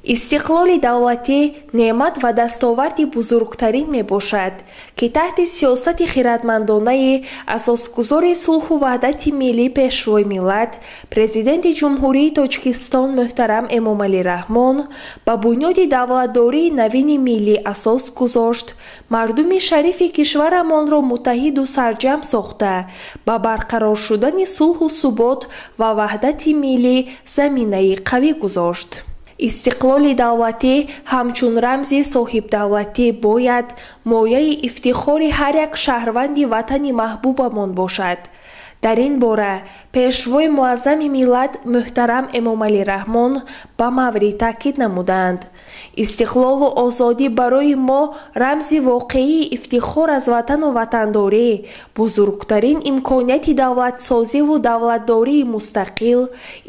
Истиқлоли давлатӣ неъмат ва дастоварди бузургтарин мебошад, ки таҳти сиёсати хиратмандонаи асосгузори сулҳу ваҳдати миллӣ, Пешвои миллат, Президенти Ҷумҳурии Тоҷикистон муҳтарам Эмомалӣ Раҳмон ба бунёди давлатдории навини миллӣ асос гузошт, мардуми шарифи кишварамонро муттаҳиду сарҷамъ сохта, ба барқарор шудани сулҳу субот ва ваҳдати миллӣ заминаи қавӣ гузошт. Истиқлоли давлатӣ ҳамчун рамзи соҳибдавлатӣ бояд мояи ифтихори ҳар як шаҳрванди ватани маҳбубамон бошад. Дар ин бора Пешвои муаззами миллат муҳтарам Эмомалӣ Раҳмон ба маврид таъкид намуданд. Истиқлолу озодӣ барои мо рамзи воқеии ифтихор аз ватану ватандорӣ, бузургтарин имконияти давлатсозиву давлатдории мустақил,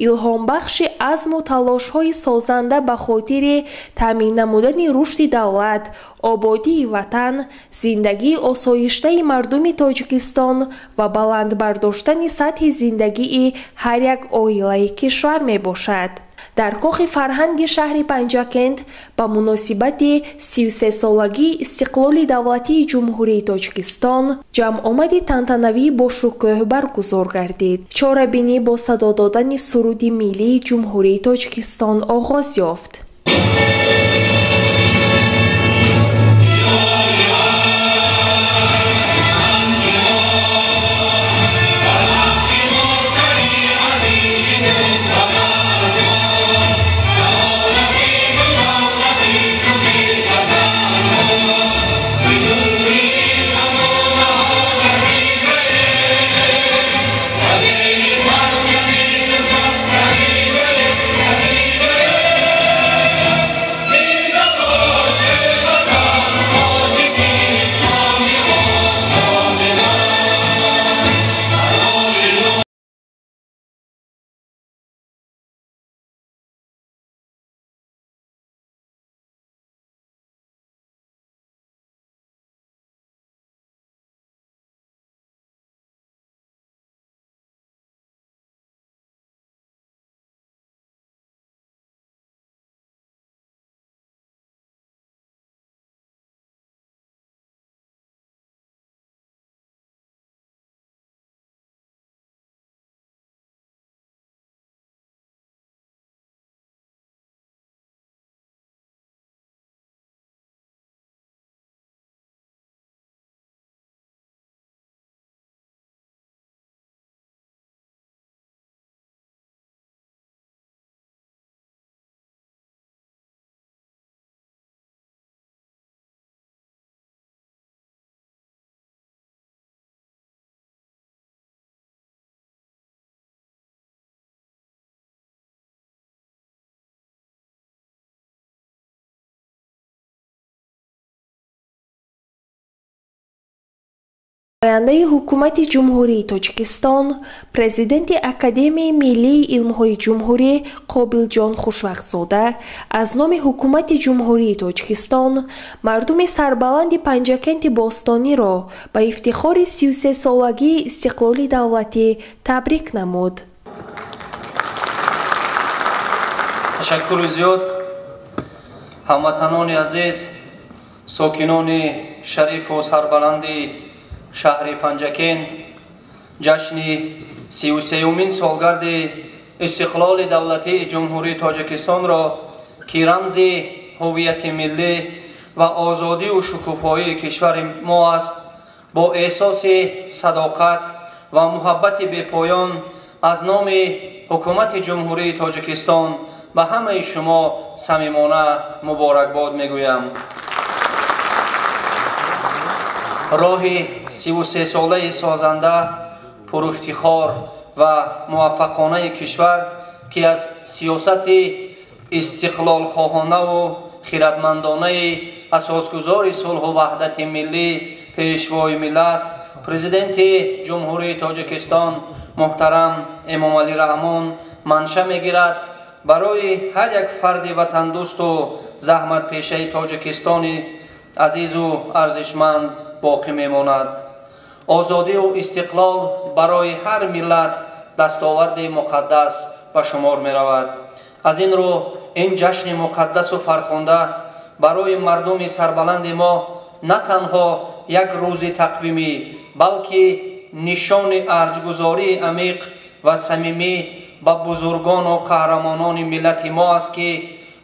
илҳомбахши азму талошҳои созанда ба хотири таъмин намудани рушди давлат, ободии ватан, зиндагии осоиштаи мардуми Тоҷикистон ва баланд бардоштани сатҳи зиндагии ҳар як оилаи кишвар мебошад. Дар кохи фарҳанги шаҳри Панҷакент ба муносибати 33-солагии истиқлоли давлатии Ҷумҳурии Тоҷикистон ҷамъомади тантанавии бошукӯҳ баргузор гардид. Чорабинӣ бо садо додани суруди миллии Ҷумҳурии Тоҷикистон оғоз ёфт. Намояндаи Ҳукумати Ҷумҳурии Тоҷикистон, Президенти Академияи миллии илмҳои ҷумҳурӣ Қобилҷон Хушвақтзода аз номи Ҳукумати Ҷумҳурии Тоҷикистон мардуми сарбаланди Панҷакенти бостониро ба ифтихори 33-солагии истиқлоли давлатӣ табрик намуд. Ташаккури зиёд, ҳамватанони азиз, сокинони шарифу сарбаланди шаҳри Панҷакент. Ҷашни 33-умин солгарди истиқлоли давлатии Ҷумҳурии Тоҷикистонро, ки рамзи ҳуввияти миллӣ ва озодиву шукуфоии кишвари мо аст, бо эҳсоси садоқат ва муҳаббати бепоён аз номи Ҳукумати Ҷумҳурии Тоҷикистон ба ҳамаи шумо самимона муборакбод мегӯям. Роҳи 33-солаи созанда, пуруфтихор ва муваффақонаи кишвар, ки аз сиёсати истиқлолхоҳонаву хиратмандонаи асосгузори сулҳу ваҳдати миллӣ, Пешвои миллат, Президенти Ҷумҳурии Тоҷикистон муҳтарам Эмомалӣ Раҳмон манша мегирад, барои ҳар як фарди ватандӯсту заҳматпешаи Тоҷикистони азизу арзишманд боқӣ мемонад. Озодиву истиқлол барои ҳар миллат дастоварди муқаддас ба шумор меравад. Аз ин рӯ Ин ҷашни муқаддасу фархунда барои мардуми сарбаланди мо на танҳо як рӯзи тақвимӣ, балки нишони арҷгузории амиқ ва самимӣ ба бузургону қаҳрамонони миллати мо аст, ки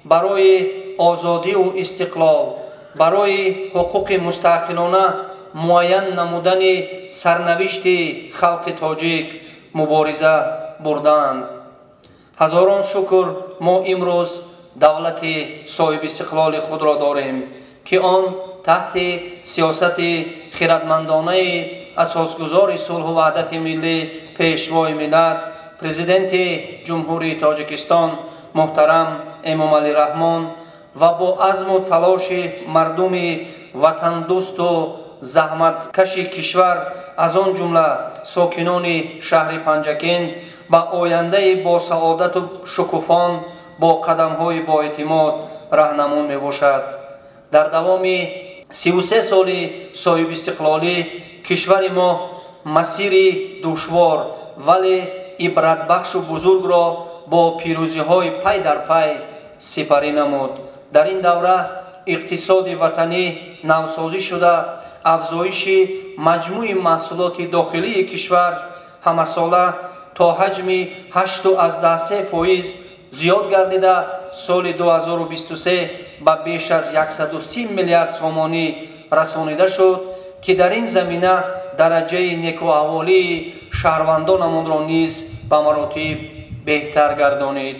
барои озодиву истиқлол, барои ҳуқуқи мустақилона муайян намудани сарнавишти халқи тоҷик мубориза бурдаанд. Ҳазорон шукр, мо имрӯз давлати соҳибистиқлоли худро дорем, ки он таҳти сиёсати хиратмандонаи асосгузори сулҳу ваҳдати миллӣ, Пешвои миллат, Президенти Ҷумҳурии Тоҷикистон муҳтарам Эмомалӣ Раҳмон ва бо азму талоши мардуми ватандӯсту заҳматкаши кишвар, аз он ҷумла сокинони шаҳри Панҷакент, ба ояндаи босаодату шукуфон бо қадамҳои боэътимод раҳнамун мебошад. Дар давоми 33 соли соҳибистиқлолӣ кишвари мо масири душвор, вале ибратбахшу бузургро бо пирӯзиҳои пай дар пай сипарӣ намуд. Дар ин давра иқтисоди ватанӣ навсозӣ шуда, афзоиши маҷмӯи маҳсулоти дохилии кишвар ҳамасола то ҳаҷми 8,3% зиёд гардида, соли 2023 ба беш аз 130 миллиард сомонӣ расонида шуд, ки дар ин замина дараҷаи некӯаҳволии шаҳрвандонамонро низ ба маротиб беҳтар гардонид.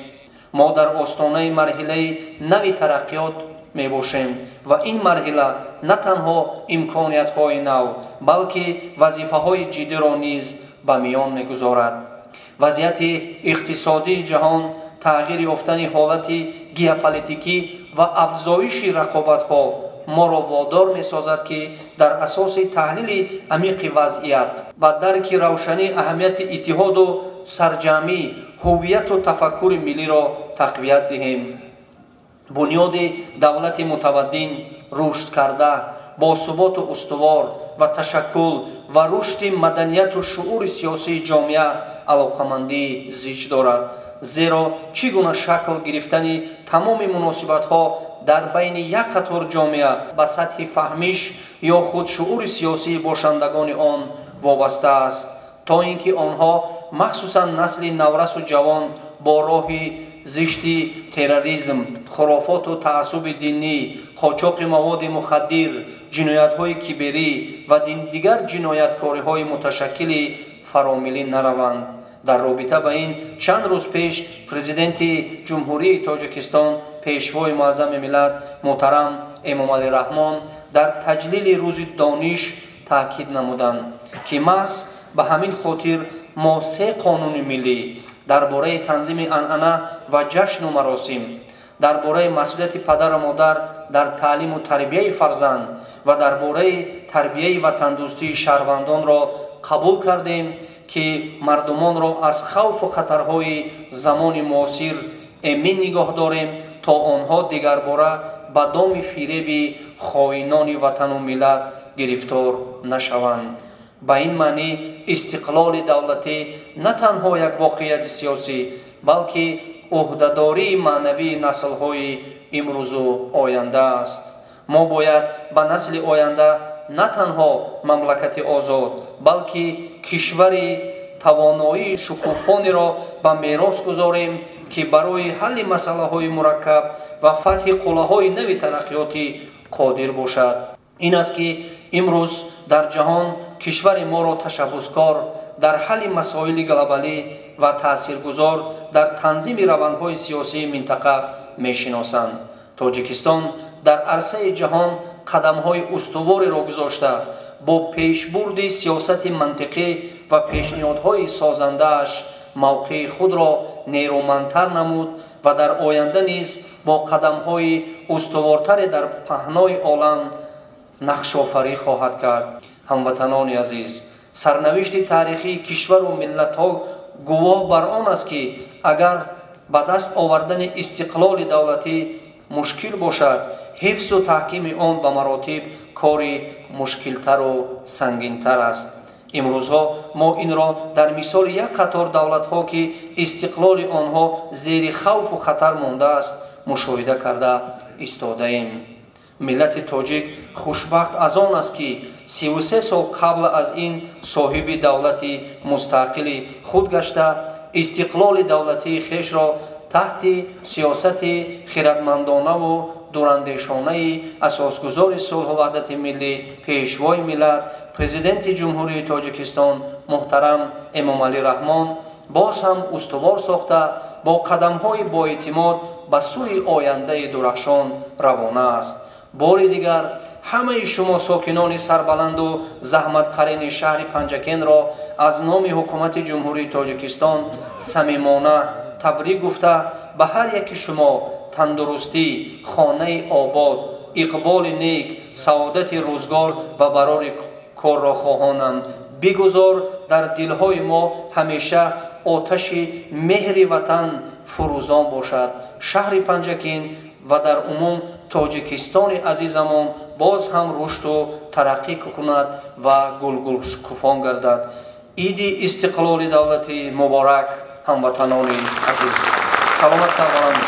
Мо дар остонаи марҳилаи нави тараққиёт мебошем ва ин марҳила на танҳо имкониятҳои нав, балки вазифаҳои ҷиддиро низ ба миён мегузорад. Вазъияти иқтисодии ҷаҳон, тағйир ёфтани ҳолати геополитикӣ ва афзоиши рақобатҳо моро водор месозад, ки дар асоси таҳлили амиқи вазъият ва дарки равшании аҳамияти иттиҳоду сарҷамъӣ, ҳувияту тафаккури миллиро тақвият диҳем. Бунёди давлати мутаваддин, рушд карда, бо суботу устувор ва ташаккул ва рушди маданияту шуури сиёсии ҷомеа алоқамандии зич дорад. Зеро чӣ гуна шакл гирифтани тамоми муносибатҳо дар байни як қатор ҷомеа ба сатҳи фаҳмиш ё худ шуури сиёсии бошандагони он вобаста аст, то ин ки онҳо, махсусан насли наврасу ҷавон, бо роҳи зишти терроризм, хурофоту таассуби динӣ, қочоқи маводи мухаддир, ҷиноятҳои киберӣ ва дигар ҷинояткориҳои муташаккили фаромиллӣ нараванд. Дар робита ба ин чанд рӯз пеш Президенти Ҷумҳурии Тоҷикистон, Пешвои муаззами миллат муҳтарам Эмомалӣ Раҳмон дар таҷлили рӯзи дониш таъкид намуданд, ки маҳз ба ҳамин хотир мо се қонуни миллӣ дар бораи танзими анъана ва ҷашну маросим, дар бораи масъулияти падару модар дар таълиму тарбияи фарзанд ва дар бораи тарбияи ватандӯстии шаҳрвандонро қабул кардем, ки мардумонро аз хавфу хатарҳои замони муосир эмин нигоҳ дорем, то онҳо дигарбора ба доми фиреби хоинони ватану миллат гирифтор нашаванд. Ба ин маънӣ истиқлоли давлатӣ на танҳо як воқеияти сиёсӣ, балки ӯҳдадории маънавии наслҳои имрӯзу оянда аст. Мо бояд ба насли оянда на танҳо мамлакати озод, балки кишвари тавоноии шукуфониро ба мерос гузорем, ки барои ҳалли масъалаҳои мураккаб ва фатҳи қуллаҳои нави тараққиётӣ қодир бошад. Ин аст, ки имрӯз дар ҷаҳон кишвари моро ташаббускор дар ҳалли масоили глобалӣ ва таъсиргузор дар танзими равандҳои сиёсии минтақа мешиносанд. Тоҷикистон дар арсаи ҷаҳон қадамҳои устувореро гузошта, бо пешбурди сиёсати мантиқӣ ва пешниҳодҳои созандааш мавқеи худро нерӯмандтар намуд ва дар оянда низ бо қадамҳои устувортаре дар паҳнои олам нақшофарӣ хоҳад кард. Ҳамватанони азиз, сарнавишти таърихии кишвару миллатҳо гувоҳ бар он аст, ки агар ба даст овардани истиқлоли давлатӣ мушкил бошад, ҳифзу таҳкими он ба маротиб кори мушкилтару сангинтар аст. Имрӯзҳо мо инро дар мисоли як қатор давлатҳо, ки истиқлоли онҳо зери хавфу хатар мондааст, мушоҳида карда истодаем. Миллати тоҷик хушбахт аз он аст, ки 33 сол қабл аз ин соҳиби давлати мустақили худ гашта, истиқлоли давлатии хешро таҳти сиёсати хиратмандонаву дурандешонаи асосгузори сулҳу ваҳдати миллӣ, Пешвои миллат, Президенти Ҷумҳурии Тоҷикистон муҳтарам Эмомалӣ Раҳмон боз ҳам устувор сохта, бо қадамҳои боэътимод ба сӯи ояндаи дурахшон равона аст. Бори дигар ҳамаи шумо сокинони сарбаланду заҳматқарини шаҳри Панҷакенро аз номи Ҳукумати Ҷумҳурии Тоҷикистон самимона табрик гуфта, ба ҳар яки шумо тандурустӣ, хонаи обод, иқболи нек, саодати рӯзгор ва барори корро хоҳонам. Бигузор дар дилҳои мо ҳамеша оташи меҳри ватан фурӯзон бошад. Шаҳри Панҷакент ва дар умум Тоҷикистони азизамон боз ҳам рушду тараққӣ кунад ва гулгулшукуфон гардад. Иди истиқлоли давлатӣ муборак, ҳамватанони азиз. Саломат, сарбаланд.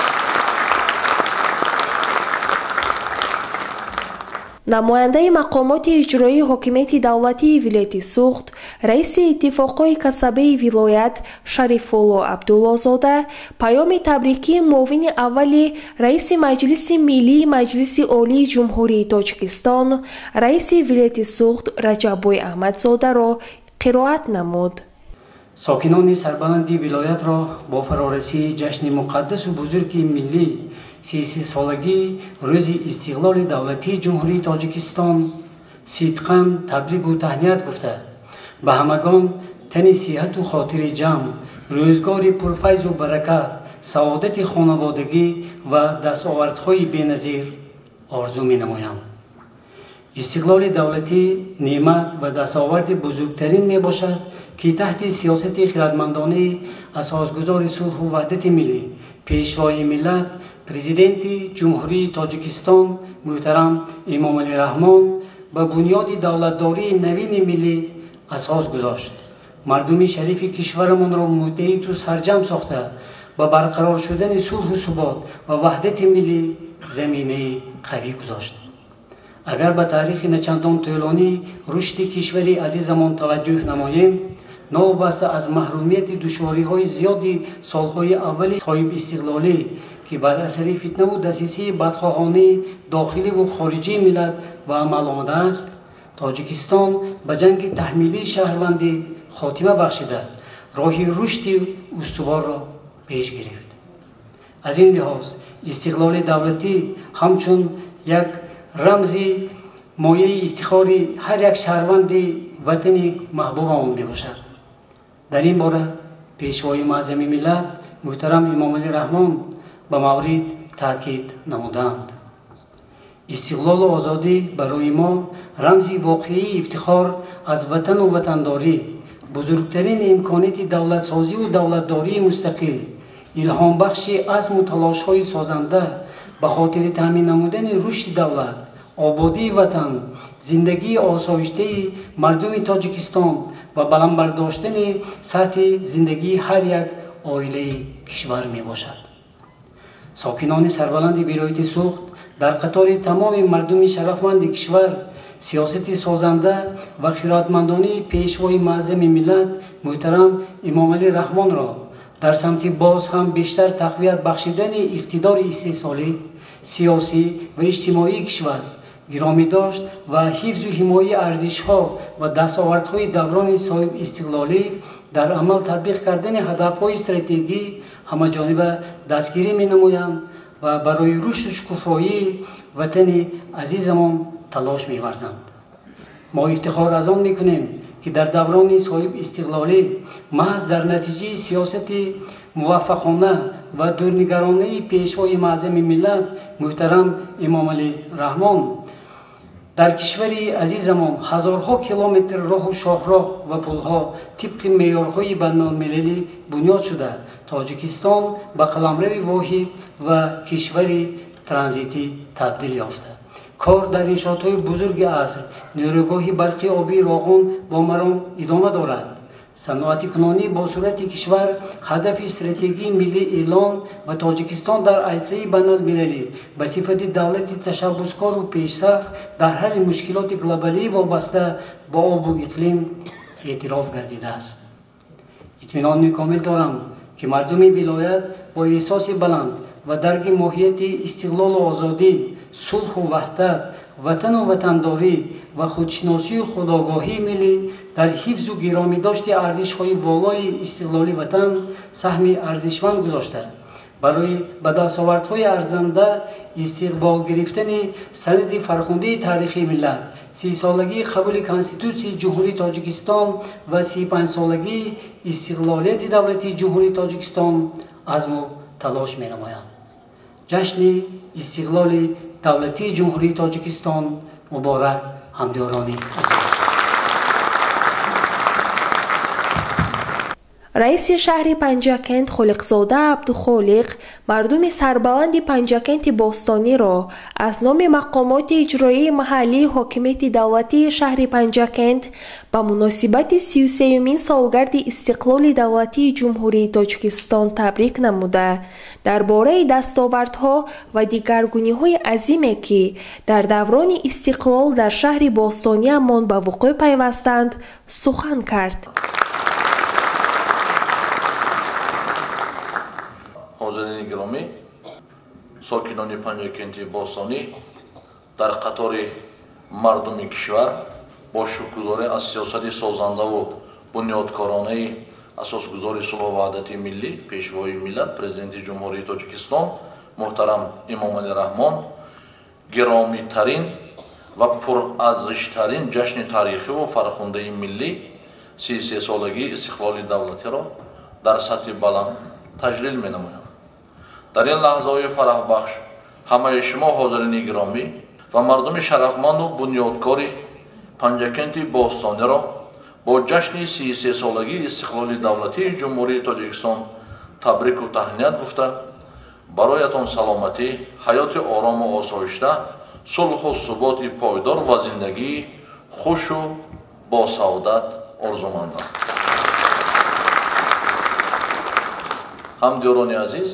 Намояндаи мақомоти иҷроии ҳокимияти давлатии вилояти Суғд, раиси иттифоқҳои касабаи вилоят Шарифулло Абдуллозода паёми табрикии муовини аввали раиси Маҷлиси Миллии Маҷлиси Олии Ҷумҳурии Тоҷикистон, раиси вилояти Суғд Раҷаббой Аҳмадзодаро қироат намуд. Сокинони сарбаланди вилоятро бо фарорасии ҷашни муқаддасу бузурги миллӣ, 33-солагии рӯзи истиқлоли давлатии Ҷумҳурии Тоҷикистон сидқан табрику таҳният гуфта, ба ҳамагон тани сиҳату хотири ҷамъ, рӯзгори пурфайзу баракат, саодати хонаводагӣ ва дастовардҳои беназир орзу менамоям. Истиқлоли давлатӣ неъмат ва дастоварди бузургтарин мебошад, ки таҳти сиёсати хиратмандонаи асосгузори сулҳу ваҳдати миллӣ, Пешвои миллат, Президенти Ҷумҳурии Тоҷикистон муҳтарам Эмомалӣ Раҳмон ба бунёди давлатдории навини миллӣ асос гузошт. Мардуми шарифи кишварамонро муттаҳиду сарҷамъ сохта, ба барқарор шудани сулҳу субот ва ваҳдати миллӣ заминаи қавӣ гузошт. Агар ба таърихи начандон тӯлонии рушди кишвари азизамон таваҷҷӯҳ намоем, новобаста аз маҳрумияти душвориҳои зиёди солҳои аввали соҳибистиқлолӣ, ки бар асари фитнаву дасисии бадхоҳонаи дохиливу хориҷии миллат ба амал омадааст, Тоҷикистон ба ҷанги таҳмилии шаҳрвандӣ хотима бахшида, роҳи рушди устуворро пеш гирифт. Аз ин лиҳоз истиқлоли давлатӣ ҳамчун як рамзи мояи ифтихори ҳар як шаҳрванди ватани маҳбубамон мебошад. Дар ин бора Пешвои муаззами миллат муҳтарам Эмомалӣ Раҳмон ба маврид таъкид намуданд. Истиқлолу озодӣ барои мо рамзи воқеии ифтихор аз ватану ватандорӣ, бузургтарин имконияти давлатсозиву давлатдории мустақил, илҳомбахши азму талошҳои созанда ба хотири таъмин намудани рушди давлат, ободии ватан, зиндагии осоиштаи мардуми Тоҷикистон ва баланд бардоштани сатҳи зиндагии ҳар як оилаи кишвар мебошад. Сокинони сарбаланди вилояти Суғд дар қатори тамоми мардуми шарафманди кишвар сиёсати созанда ва хиратмандонии Пешвои муаззами миллат муҳтарам Эмомалӣ Раҳмонро дар самти боз ҳам бештар тақвият бахшидани иқтидори истеҳсолӣ, сиёсӣ ва иҷтимоии кишвар гиромӣ дошт ва ҳифзу ҳимояи арзишҳо ва дастовардҳои даврони соҳибистиқлолӣ дар амал татбиқ кардани ҳадафҳои стратегӣ ҳамаҷониба дастгирӣ менамоянд ва барои рушду шукуфоии ватани азизамон талош меварзанд. Мо ифтихор аз он мекунем, ки дар даврони соҳибистиқлолӣ маҳз дар натиҷаи сиёсати муваффақона ва дурнигаронаи Пешвои муаззами миллат муҳтарам Эмомалӣ Раҳмон дар кишвари азизамон ҳазорҳо километр роҳу шоҳроҳ ва пулҳо тибқи меъёрҳои байналмилалӣ бунёд шуда, Тоҷикистон ба қаламрави воҳид ва кишвари транзитӣ табдил ёфта, Кор дар иншоотҳои бузурги аср, нерӯгоҳи барқи обии Роғун бо маром идома дорад. Саноатикунонӣ бо суръати кишвар ҳадафи стратегии миллӣ эълон ва Тоҷикистон дар арсаи байналмилалӣ ба сифати давлати ташаббускору пешсаф дар ҳалли мушкилоти глобалӣ вобаста ба обу иқлим эътироф гардидааст. Итминони комил дорам, ки мардуми вилоят бо эҳсоси баланд ва дарки моҳияти истиқлолу озодӣ, сулҳу ваҳдат, ватану ватандорӣ ва худшиносию худогоҳии миллӣ дар ҳифзу гиромидошти арзишҳои болои истиқлоли ватан саҳми арзишманд гузошта, барои ба дастовардҳои арзанда истиқбол гирифтани санади фархундаи таърихии миллат, 30-солагии қабули Конститутсияи Ҷумҳурии Тоҷикистон ва 35-солагии истиқлолияти давлатии Ҷумҳурии Тоҷикистон азму талош менамоянд. Ҷашни истиқлоли давлатии Ҷумҳурии Тоҷикистон муборак, ҳамдиёрони азиз. Раиси шаҳри Панҷакент Холиқзода Абдухолиқ мардуми сарбаланди Панҷакенти бостониро аз номи мақомоти иҷроии маҳаллии ҳокимияти давлатии шаҳри Панҷакент ба муносибати 33-юмин солгарди истиқлоли давлатии Ҷумҳурии Тоҷикистон табрик намуда, дар бораи дастовардҳо ва дигаргуниҳои азиме, ки дар даврони истиқлол дар шаҳри бостониамон ба вуқӯъ пайвастанд, сухан кард. Ҳозирини гиромӣ, сокинони Панҷакенти бостонӣ дар қатори мардуми кишвар бо шукргузорӣ аз сиёсати созандаву бунёдкоронаи асосгузори сулҳу ваҳдати миллӣ, пешвои миллат, Президенти Ҷумҳурии Тоҷикистон муҳтарам Эмомалӣ Раҳмон гиромитарин ва пурарзиштарин ҷашни таърихиву фархундаи миллӣ 33-солагии истиқлоли давлатиро дар сатҳи баланд таҷлил менамоянд. Дар ин лаҳзаҳои фараҳбахш ҳамаи шумо ҳозирини гиромӣ ва мардуми шарафманду бунёдкори Панҷакенти бостониро бо ҷашни 33-солагии истиқлоли давлатии Ҷумҳурии Тоҷикистон табрику таҳният гуфта, бароятон саломатӣ, ҳаёти орому осоишта, сулҳу суботи пойдор ва зиндагии хушу босаодат орзумандам. Ҳамдиёрони азиз,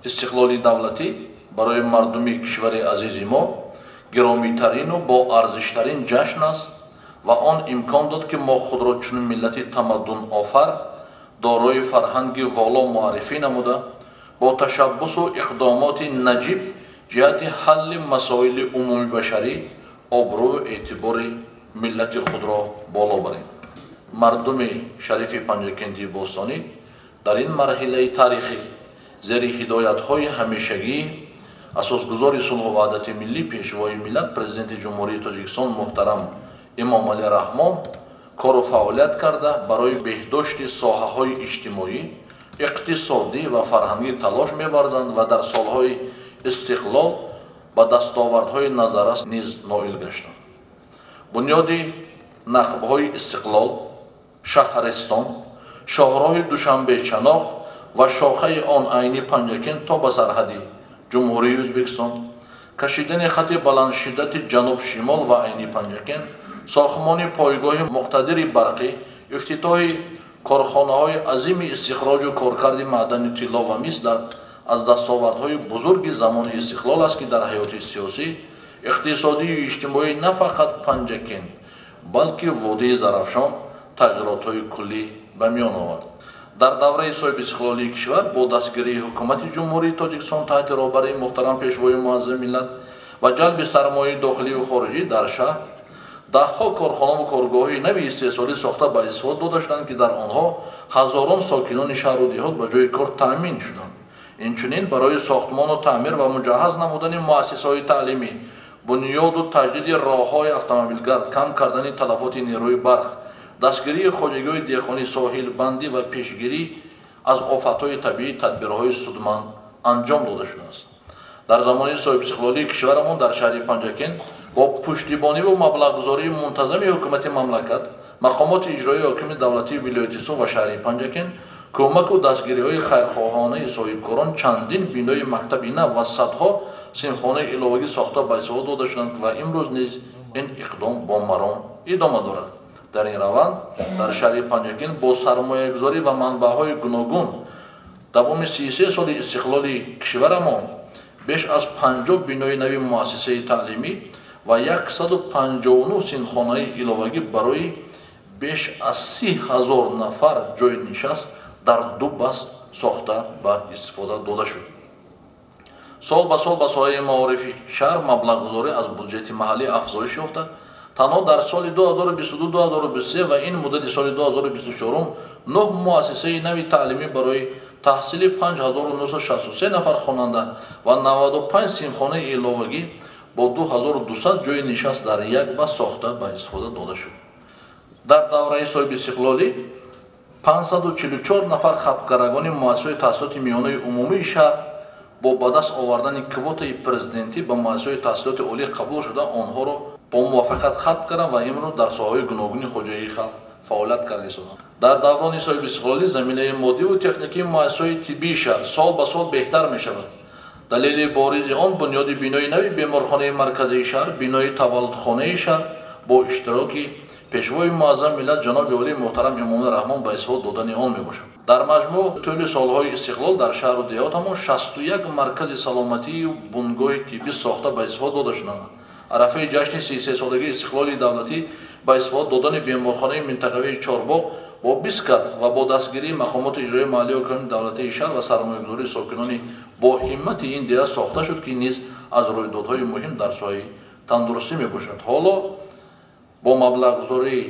истиқлоли давлатӣ барои мардуми кишвари азизи мо гиромитарину боарзиштарин ҷашн аст ва он имкон дод, ки мо худро чун миллати тамаддунофар дорои фарҳанги воло муаррифӣ намуда, бо ташаббусу иқдомоти наҷиб ҷиҳати ҳалли масоили умумибашарӣ обрӯю эътибори миллати худро боло барем. Мардуми шарифи Панҷакенти бостонӣ дар ин марҳилаи таърихӣ зери ҳидоятҳои ҳамешагии асосгузори сулҳу ваҳдати миллӣ, пешвои миллат, Президенти Ҷумҳурии Тоҷикистон муҳтарам Эмомалӣ Раҳмон кору фаъолият карда, барои беҳдошти соҳаҳои иҷтимоӣ, иқтисодӣ ва фарҳангӣ талош меварзанд ва дар солҳои истиқлол ба дастовардҳои назаррас низ ноил гаштанд. Бунёди нақбҳои истиқлол, шаҳристон, шоҳроҳи Душанбе-Чаноқ ва шохаи он айни Панҷакент то ба сарҳади Ҷумҳурии Ӯзбекистон, кашидани хати баландшиддати ҷануб-шимол ва айни Панҷакент, сохтмони пойгоҳи муқтадири барқӣ, ифтитоҳи корхонаҳои азими истихроҷу коркарди маъдани тилло ва мис аз дастовардҳои бузурги замони истиқлол аст, ки дар ҳаёти сиёсӣ, иқтисодию иҷтимоӣ на фақат Панҷакент, балки водии Зарафшон тағйиротҳои куллӣ ба миён овард. Дар давраи соҳибистиқлолии кишвар бо дастгирии ҳукумати Ҷумҳурии Тоҷикистон таҳти роҳбарии муҳтарам пешвои муаззами миллат ва ҷалби сармояи дохиливу хориҷӣ дар шаҳр даҳҳо корхонаву коргоҳҳои нави истеҳсолӣ сохта ба истифода дода шуданд, ки дар онҳо ҳазорон сокинони шаҳру деҳот ба ҷои кор таъмин шуданд. Инчунин барои сохтмону таъмир ва муҷаҳҳаз намудани муассисаҳои таълимӣ, бунёду таҷдиди роҳҳои автомобилгард, кам кардани талафоти нерӯи барқ, дастгирии хоҷагиҳои деҳқонӣ, соҳилбандӣ ва пешгирӣ аз офатҳои табиӣ тадбирҳои судманд анҷом дода шудааст. Дар замони соҳибистиқлолии кишварамон дар шаҳри Панҷакент бо пуштибониву маблағгузории мунтазами ҳукумати мамлакат, мақомоти иҷроии ҳокими давлатии вилояти Суғд ва шаҳри Панҷакент, кӯмаку дастгириҳои хайрхоҳонаи соҳибкорон чандин бинои мактаби нав ва садҳо синфхонаи иловагӣ сохта ба истифода дода шуданд ва имрӯз низ ин иқдом бо маром идома дорад. Дар ин раванд дар шаҳри Панҷакент бо сармоягузорӣ ва манбаъҳои гуногун давоми 33 соли истиқлоли кишварамон беш аз 50 бинои нави муассисаи таълимӣ ва 159 синфхонаи иловагӣ барои беш аз 30 000 нафар ҷойи нишаст дар ду баст сохта ба истифода дода шуд. Сол ба сол ба соҳаи маорифи шаҳр маблағгузорӣ аз буҷети маҳаллӣ афзоиш ёфта, танҳо дар соли 2022-2023 ва ин муддати соли 2024 9 муассисаи нави таълимӣ барои таҳсили 5963 нафар хонанда ва 95 синфхонаи иловагӣ бо 2200 ҷойи нишаст дар як баст сохта ба истифода дода шуд. Дар давраи соҳиби истиқлолӣ 544 нафар хатмкардагони муассисаҳои таҳсилоти миёнаи умумии шаҳр бо ба даст овардани квотаи президентӣ ба муассисаҳои таҳсилоти олӣ қабул шуда, онҳоро бо муваффақият хатм карданд ва имрӯз дар соҳаҳои гуногуни хоҷагии халқ фаъолият карда истоданд. Дар даврони соҳиби истиқлолӣ заминаи моддиву техникии муассисаҳои тиббии шаҳр сол ба сол беҳтар мешавад. Далели боризи он бунёди бинои нави беморхонаи марказии шаҳр, бинои таваллудхонаи шаҳр бо иштироки пешвои муаззами миллат ҷаноби олии муҳтарам Эмомалӣ Раҳмон ба истифода додани он мебошад. Дар маҷмӯъ тӯли солҳои истиқлол дар шаҳру деҳотамон 61 маркази саломатию бунгоҳи тиббӣ сохта ба истифода дода шуданд. Арафаи ҷашни 33-солагии истиқлоли давлатӣ ба истифода додани беморхонаи минтақавии Чорбоғ бо 20 кат ва бо дастгирии мақомоти иҷроии маҳаллии ҳокимияти давлатии шаҳр ва сармоягузории сокинони бо ҳиммати ин деҳа сохта шуд, ки низ аз рӯйдодҳои муҳим дар соҳаи тандурустӣ мебошад. Ҳоло бо маблағгузории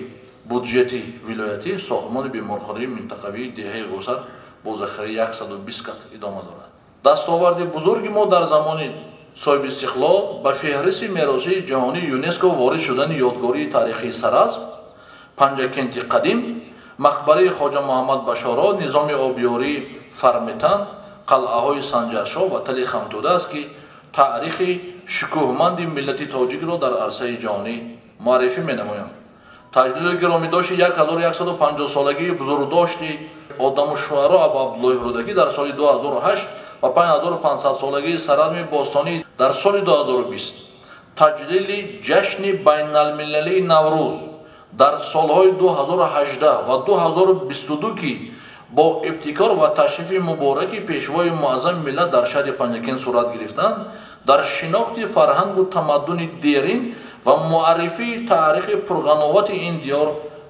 буҷети вилоятӣ сохтмони беморхонаи минтақавии деҳаи Ғусар бо захираи 120 кат идома дорад. Дастоварди бузурги мо дар замони соҳиби истиқлол ба феҳристи меросии ҷаҳонии ЮНЕСКО ворид шудани ёдгории таърихии Саразм, Панҷакенти қадим, мақбараи Хоҷа Муҳаммад Башоро, низоми обиёрии Фарметан, қалъаҳои Санҷаршоҳ ва Тали Хамтуда аст, ки таърихи шукӯҳманди миллати тоҷикро дар арсаи ҷаҳонӣ муаррифӣ менамоянд. Таҷлили гиромидошти 1150-солагии бузургдошти одаму шуаро Абу Абдуллоҳи Рӯдакӣ дар соли 2008 ва 5500-солагии Саразми бостонӣ дар соли 2020, таҷлили ҷашни байналмилалии Наврӯз дар солҳои 2018 ва 2022, ки бо ибтикор ва ташрифи мубораки пешвои муаззами миллат дар шаҳри Панҷакент сурат гирифтанд, дар шинохти фарҳангу тамаддуни дерин ва муаррифии таърихи пурғановати ин диёр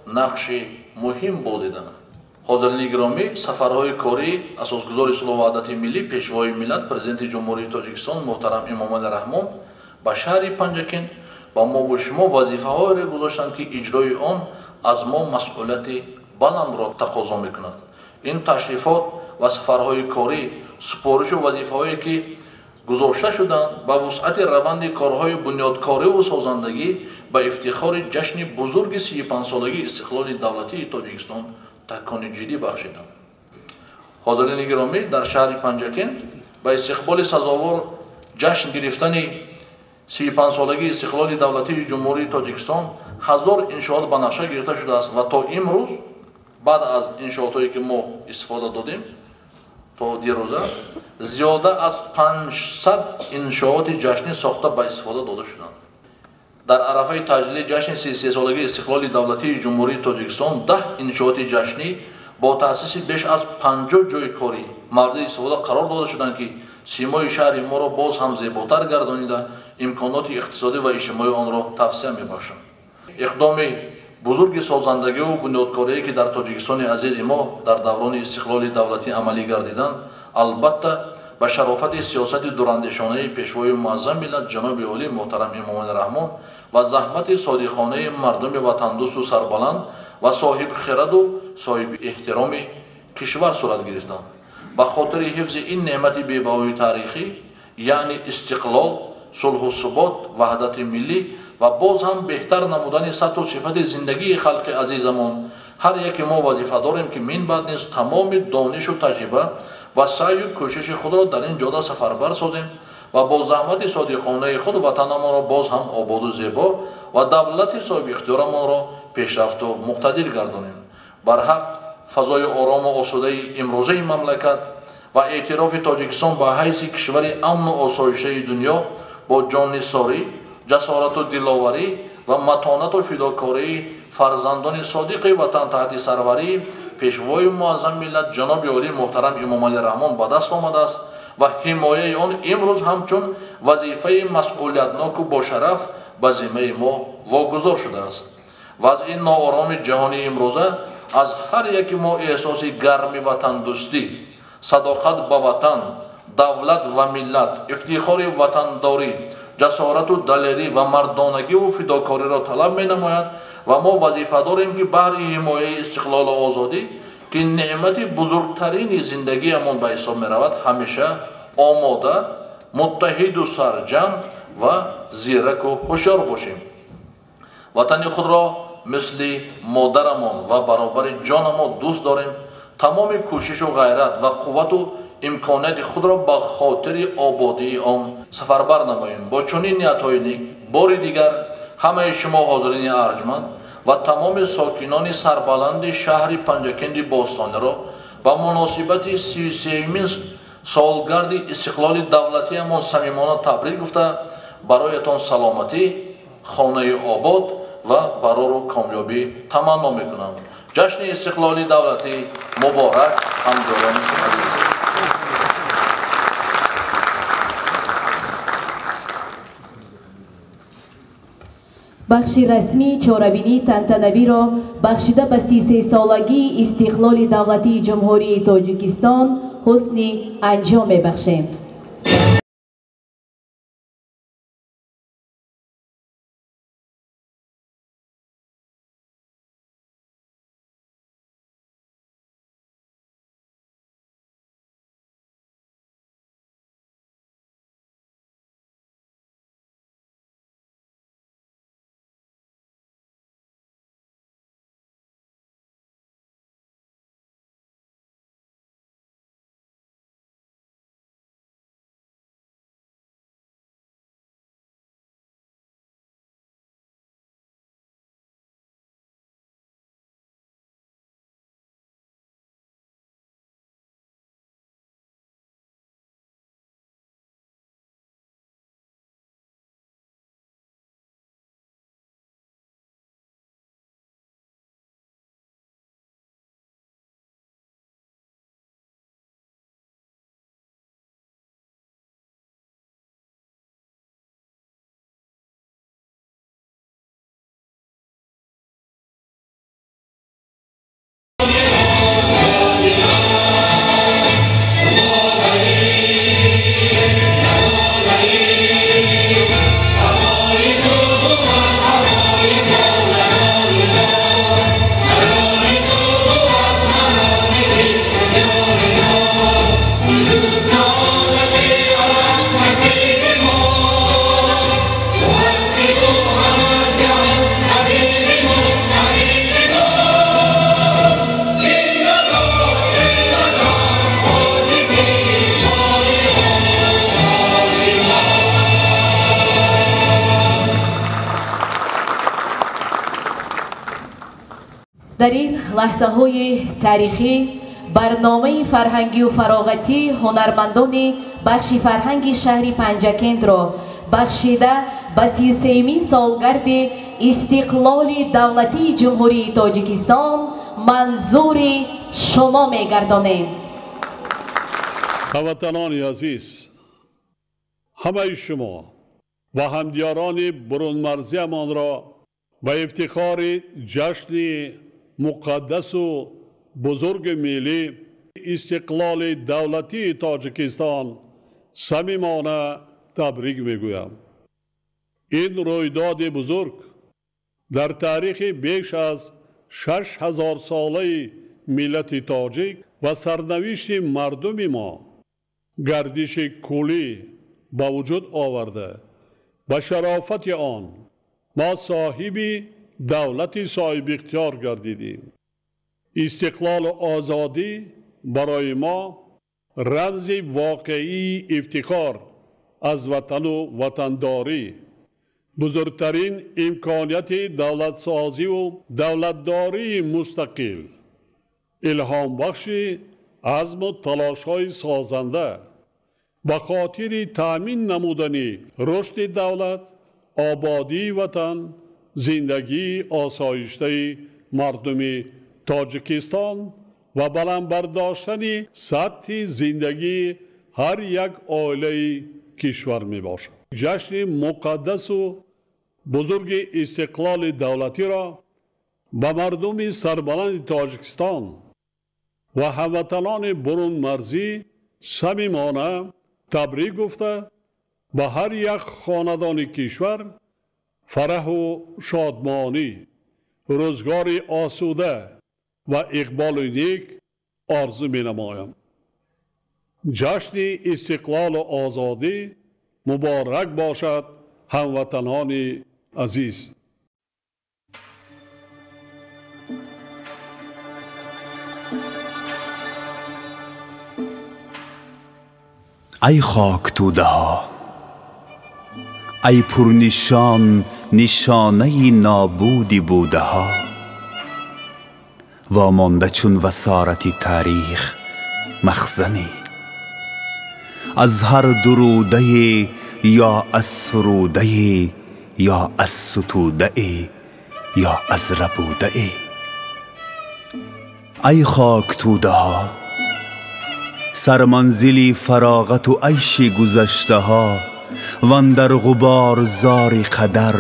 нақши муҳим бозиданд. Ҳозирини гиромӣ, сафарҳои корӣ асосгузори сулҳу ваҳдати миллӣ, пешвои миллат, президенти Ҷумҳурии Тоҷикистон муҳтарам Эмомалӣ Раҳмон ба шаҳри Панҷакент ба мову шумо вазифаҳоеро гузоштанд, ки иҷрои он аз мо масъулияти баландро тақозо мекунад. Ин ташрифот ва сафарҳои корӣ, супоришу вазифаҳое ки гузошта шуданд, ба вусъати раванди корҳои бунёдкориву созандагӣ ба ифтихори ҷашни бузурги 35-солагии истиқлоли давлатии Тоҷикистон такони ҷиддӣ бахшиданд. Ҳозирини гиромӣ, дар шаҳри Панҷакент ба истиқболи сазовор ҷашн гирифтани 35-солагии истиқлоли давлатии Ҷумҳурии Тоҷикистон 1000 иншоот ба нақша гирифта шудааст ва то имрӯз баъд аз иншоотҳое ки мо истифода додем то дирӯза зиёда аз 500 иншооти ҷашнӣ сохта ба истифода дода шуданд. Дар арафаи таҷлили ҷашни 33-солагии истиқлоли давлатии Ҷумҳурии Тоҷикистон 10 иншооти ҷашнӣ бо таъсиси беш аз 50 ҷойи корӣ мавриди истифода қарор дода шуданд, ки симои шаҳри моро боз ҳам зеботар гардонида, имконоти иқтисодӣ ва иҷтимоии онро тавсия мебахшанд. Иқдоми бузурги созандагиву бунёдкорие ки дар Тоҷикистони азизи мо дар даврони истиқлоли давлатӣ амалӣ гардиданд, албатта ба шарофати сиёсати дурандешонаи пешвои муаззами миллат ҷаноби олӣ муҳтарам Эмомалӣ Раҳмон ва заҳмати содиқонаи мардуми ватандӯсту сарбаланд ва соҳибхираду соҳиби эҳтироми кишвар сурат гирифтанд. Ба хотири ҳифзи ин неъмати бебаҳои таърихӣ, яъне истиқлол, сулҳу субот, ваҳдати миллӣ ва боз ҳам беҳтар намудани сатҳу сифати зиндагии халқи азизамон, ҳар яке мо вазифа дорем, ки минбаъд низ тамоми донишу таҷриба ва саъю кӯшиши худро дар ин ҷода сафарбар созем ва бо заҳмати содиқонаи худ ватанамонро боз ҳам ободу зебо ва давлати соҳибихтиёрамонро пешрафту муқтадир гардонем. Барҳақ фазои орому осудаи имрӯзаи мамлакат Ва эътирофи Тоҷикистон ба ҳайси кишвари амну осоишаи дунё бо ҷоннисорӣ, ҷасорату диловарӣ ва матонату фидокории фарзандони содиқи ватан таҳти сарварии Пешвои муаззами миллат ҷаноби олии муҳтарам Эмомалӣ Раҳмон ба даст омадааст ва ҳимояи он имрӯз ҳамчун вазифаи масъулиятноку бошараф ба зиммаи мо вогузор шудааст. Вазъи ноороми ҷаҳонии имрӯза аз ҳар яки мо эҳсоси гарми ватандӯстӣ, садоқат ба ватан, давлат ва миллат, ифтихори ватандорӣ, ҷасорату далерӣ ва мардонагиву фидокориро талаб менамояд ва мо вазифа дорем, ки баҳри ҳимояи истиқлолу озодӣ, ки неъмати бузургтарини зиндагиамон ба ҳисоб меравад, ҳамеша омода, муттаҳиду сарҷамъ ва зираку ҳушёр бошем. Ватани худро мисли модарамон ва баробари ҷонамон дӯст дорем. Тамоми кӯшишу ғайрат ва қуввату имконияти худро ба хотири ободии он сафарбар намоем. Бо чунин ниятҳои нек бори дигар ҳамаи шумо ҳозирини арҷманд ва тамоми сокинони сарбаланди шаҳри Панҷакенди бостониро ба муносибати 33-умин солгарди истиқлоли давлатиамон самимона табрик гуфта, бароятон саломатӣ, хонаи обод ва барору комёбӣ таманно мекунам. Ҷашни истиқлоли давлатӣ муборак, ҳамдорони азиз. Бахши расмии чорабинии тантанавиро бахшида ба 33-солагии истиқлоли давлатии Ҷумҳурии Тоҷикистон ҳусни анҷом мебахшем. Дар ин лаҳзаҳои таърихӣ барномаи фарҳангию фароғатии ҳунармандони бахши фарҳанги шаҳри Панҷакентро бахшида ба 33-умин солгарди истиқлоли давлатии Ҷумҳурии Тоҷикистон манзури шумо мегардонем. Ҳамватанони азиз, ҳамаи шумо ва ҳамдиёрони бурунмарзиамонро ба ифтихори ҷашни муқаддасу бузурги миллӣ истиқлоли давлатии Тоҷикистон самимона табрик мегӯям. Ин рӯйдоди бузург дар таърихи беш аз 6000 солаи миллати тоҷик ва сарнавишти мардуми мо гардиши куллӣ ба вуҷуд оварда, ба шарофати он мо соҳиби давлати соҳибихтиёр гардидем. Истиқлолу озодӣ барои мо рамзи воқеии ифтихор аз ватану ватандорӣ, бузургтарин имконияти давлатсозиву давлатдории мустақил, илҳомбахши Азму талошҳои созанда ба хотири таъмин намудани рушди давлат, ободии ватан, зиндагии осоиштаи мардуми Тоҷикистон ва баланд бардоштани сатҳи зиндагии ҳар як оилаи кишвар мебошад. Ҷашни муқаддасу бузурги истиқлоли давлатиро ба мардуми сарбаланди Тоҷикистон ва ҳамватанони бурунмарзӣ самимона табрик гуфта, ба ҳар як хонадони кишвар фараҳу шодмонӣ, рӯзгори осуда ва иқболи нек орзу менамоям. Ҷашни истиқлолу озодӣ муборак бошад, ҳамватанони азиз. Ай хоктӯдаҳо, ай пурнишон нишонаи нобуди будаҳо, вомонда чун васорати таърих махзанӣ, аз ҳар дурудае ё аз сурудае ё аз сутудае ё аз рабудае. Ай хоктӯдаҳо, сарманзили фароғату айши гузаштаҳо, вандар ғуборзори қадар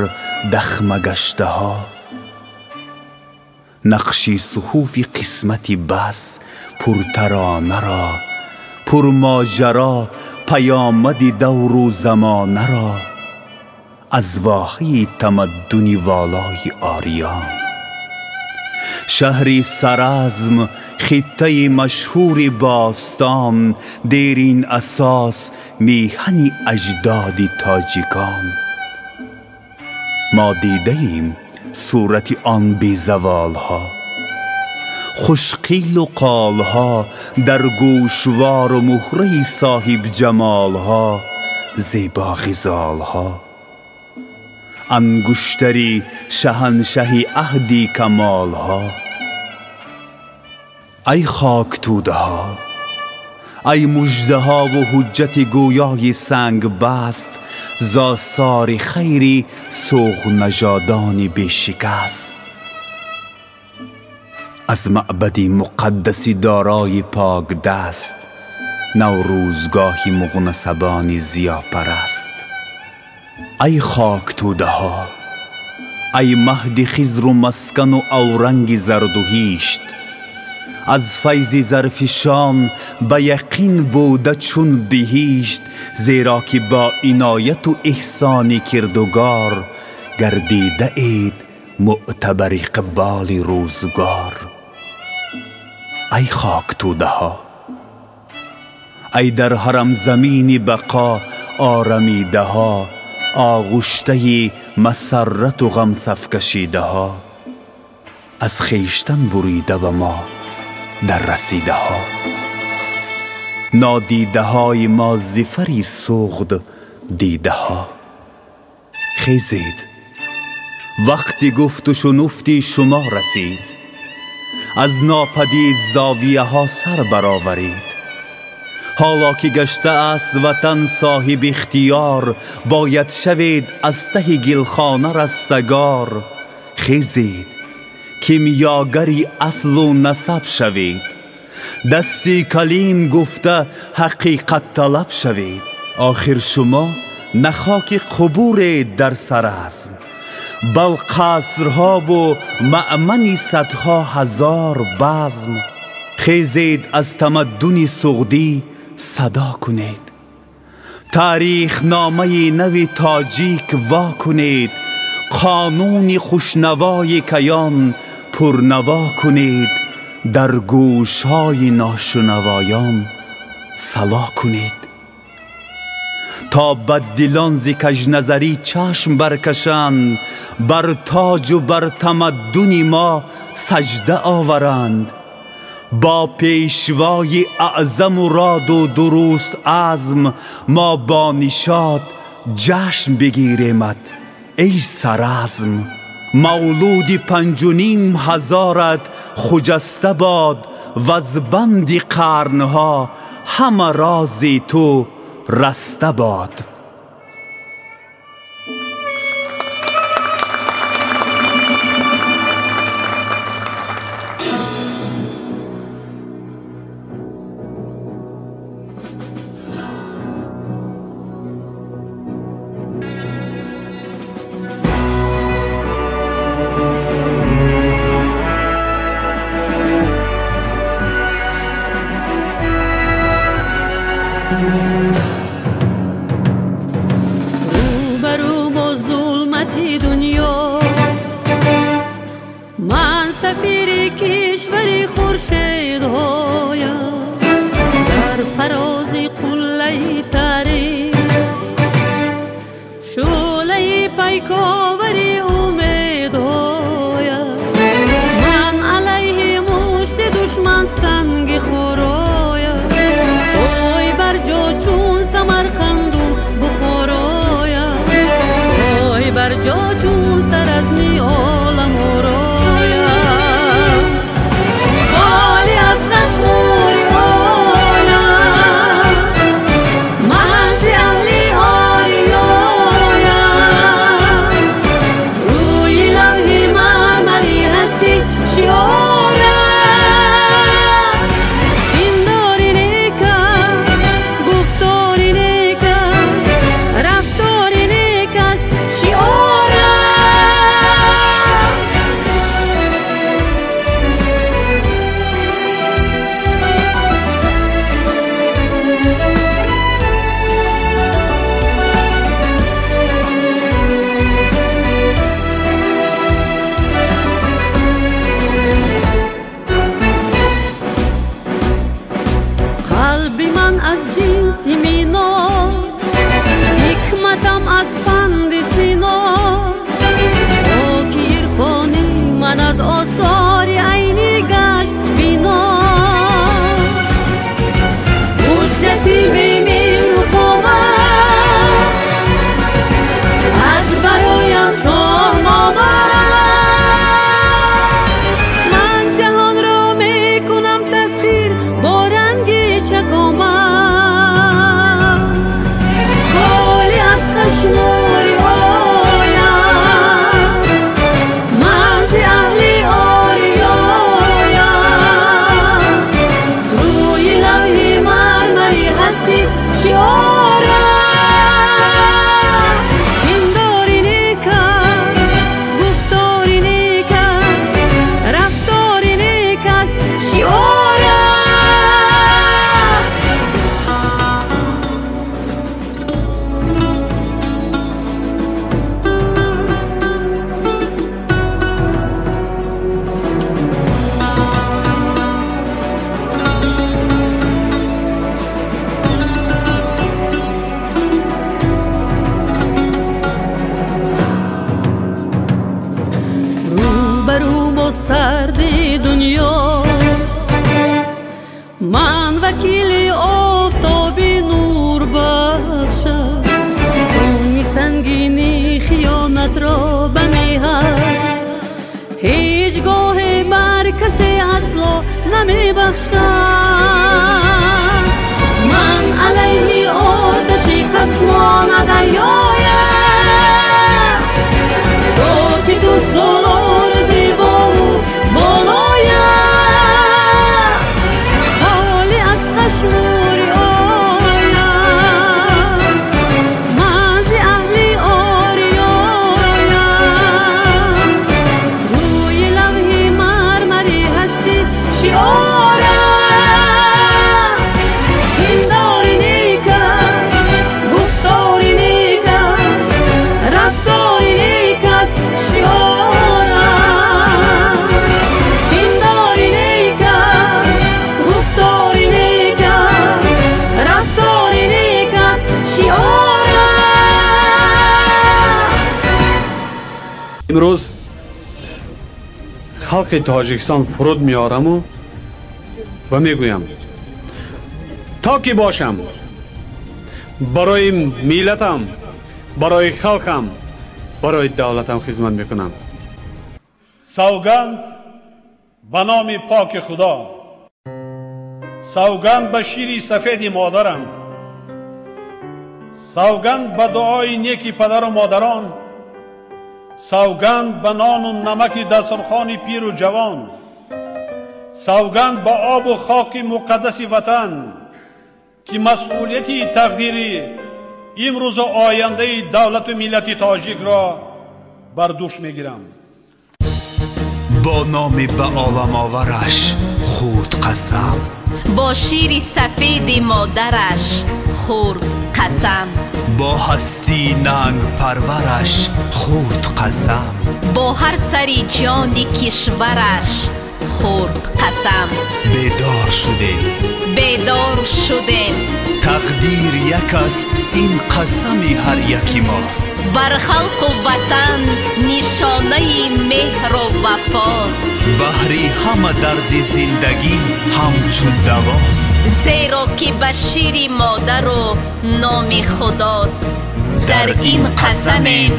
дахма гаштаҳо, нақши суҳуфи қисмати бас пуртаронаро, пурмоҷаро паёмади давру замонаро, аз воҳаи тамаддуни волои ориён, шаҳри Саразм, хиттаи машҳури бостон, дерин асос меҳани аҷдоди тоҷикон. Мо дидаем сурати он безаволҳо, хушқилу қолҳо, дар гӯшвору муҳраи соҳибҷамолҳо, зебо ғизолҳо, ангуштари шаҳаншаҳи аҳди камолҳо. Ай хоктӯдаҳо, ай муждаҳову ҳуҷҷати гӯёи сангбаст, зосори хайри суғнажодони бешикаст, аз маъбади муқаддаси дорои покдаст, наврӯзгоҳи муғнасабони зиёпараст. Ай хоктӯдаҳо, ай маҳди хизру маскану авранги зардуҳишт, аз файзи зарфишон ба яқин буда чун биҳишт, зеро ки бо инояту эҳсони кирдугор гардидаед мӯътабари иқболи рӯзгор. Ай хоктӯдаҳо, ай дар ҳарамзамини бақо орамидаҳо, оғуштаи масаррату ғамсафкашидаҳо, аз хештан бурида ба мо дар расидаҳо, нодидаҳои мо зифари суғд дидаҳо. Хезед, вақти гуфту шунуфти шумо расид, аз нопадид зовияҳо сар бароварид. Ҳоло ки гаштааст ватан соҳиби ихтиёр, бояд шавед аз таҳи гилхона растагор. Хезед, кимиёгари аслу насаб шавед, дасти калим гуфта ҳақиқатталаб шавед. Охир шумо на хоки қубуред дар Саразм, бал қасрҳову маъмани садҳо ҳазор базм. Хезед, аз тамаддуни суғдӣ садо кунед, таърихномаи нави тоҷик во кунед, қонуни хушнавои каён пурнаво кунед, дар гӯшҳои ношунавоён сало кунед, то баддилон зи кажназарӣ чашм баркашанд, бар тоҷу бар тамаддуни мо саҷда оваранд. Бо пешвои аъзаму роду дуруст азм, мо бо нишод ҷашн бигиремад, эй Саразм. Мавлуди 5,5 ҳазорат хуҷаста бод, ваз банди қарнҳо ҳама рози ту раста бод. Имрӯз халқи Тоҷикистон фуруд меораму ва мегӯям, то ки бошам барои миллатам, барои халқам, барои давлатам хизмат мекунам. Савганд ба номи поки Худо. Савганд ба шири сафеди модарам, савганд ба дуои неки падару модарон, савганд ба нону намаки дастурхони пиру ҷавон, савганд ба обу хоки муқаддаси ватан, ки масъулияти тақдири имрӯзу ояндаи давлату миллати тоҷикро бар дӯш мегирам. Бо номи ба оламовараш хурд қасам, бо шири сафеди модараш хурд қасам, бо ҳастии нангпарвараш хурд қасам, бо ҳар сари ҷони кишвараш хурд қасам. Бедор шудем, бедор шудем, тақдир як аст, ин қасами ҳар яки мост. Бар халқу ватан нишонаи меҳру вафост, баҳри ҳама дарди зиндагӣ ҳамчун давост. Зеро ки ба шири модару номи худост, дар ин қасамем,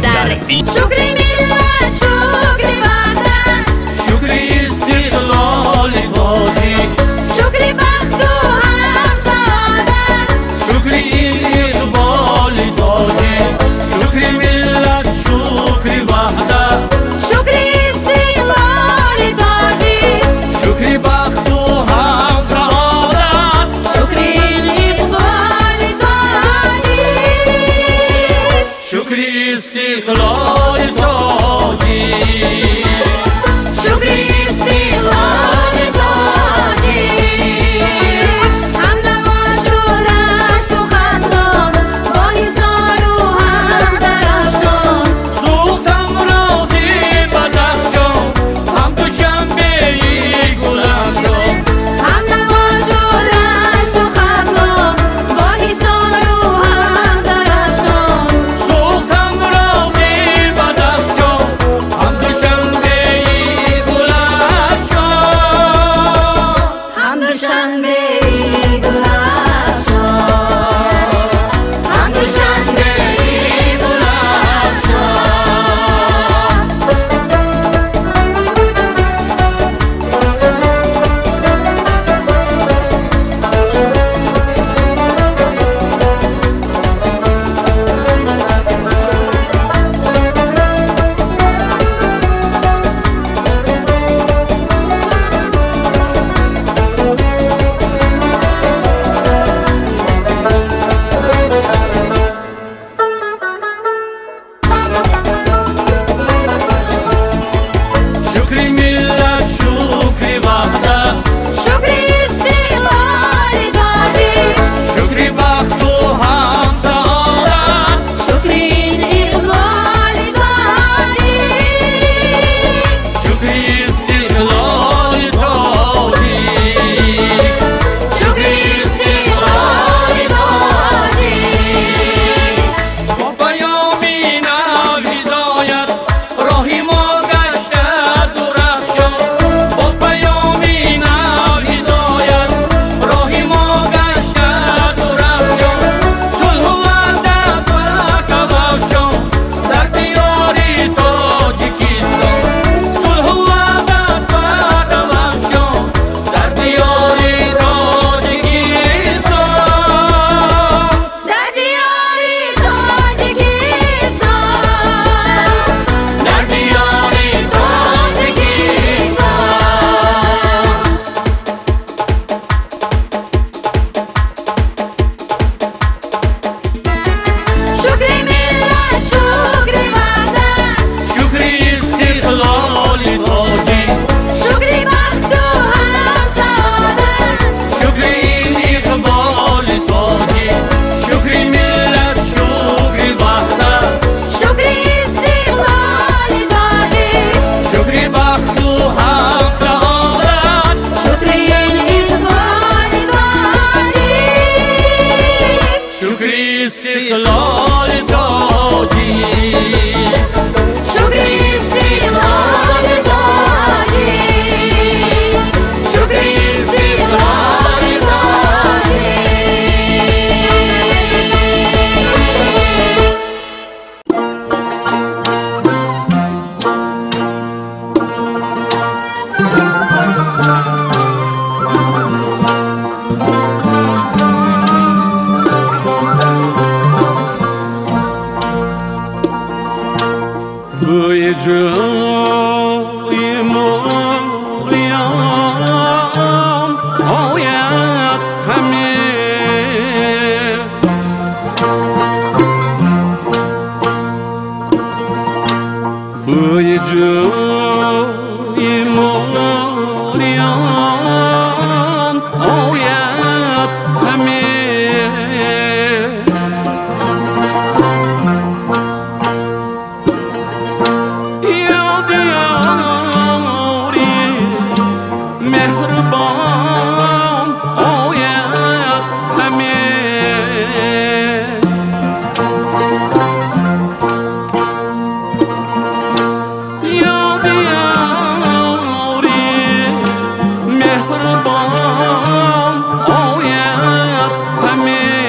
дар ин. Шукри миллат, шукри ватан, шукри истиқлоли тоҷик, шукри бахту ҳамсаодат, шукри ин иқболи тоҷик, шукри миллат, шукри ваҳдат, шукри истиқлоли тоҷик, шукри бахту ҳамсаодат, шукри ин иқболи тоҷик, шукри истиқлоли тоҷик, шукри истиқлоли тоҷик. Ҳамнаво шурашту Хатлон, бо Ҳисору ҳам Зарафшон, сӯхтам рози Бадахшон, ҳам Душанбеи Гулафшон. Ҳамнаво шурашту Хатлон, бо Ҳисору ҳам Зарафшон, сӯхтам рози Бадахшон. بوی جوی موریان آید همی بوی جوی موریان آید همی مهربان آید همی یاد یاری مهربان آید همی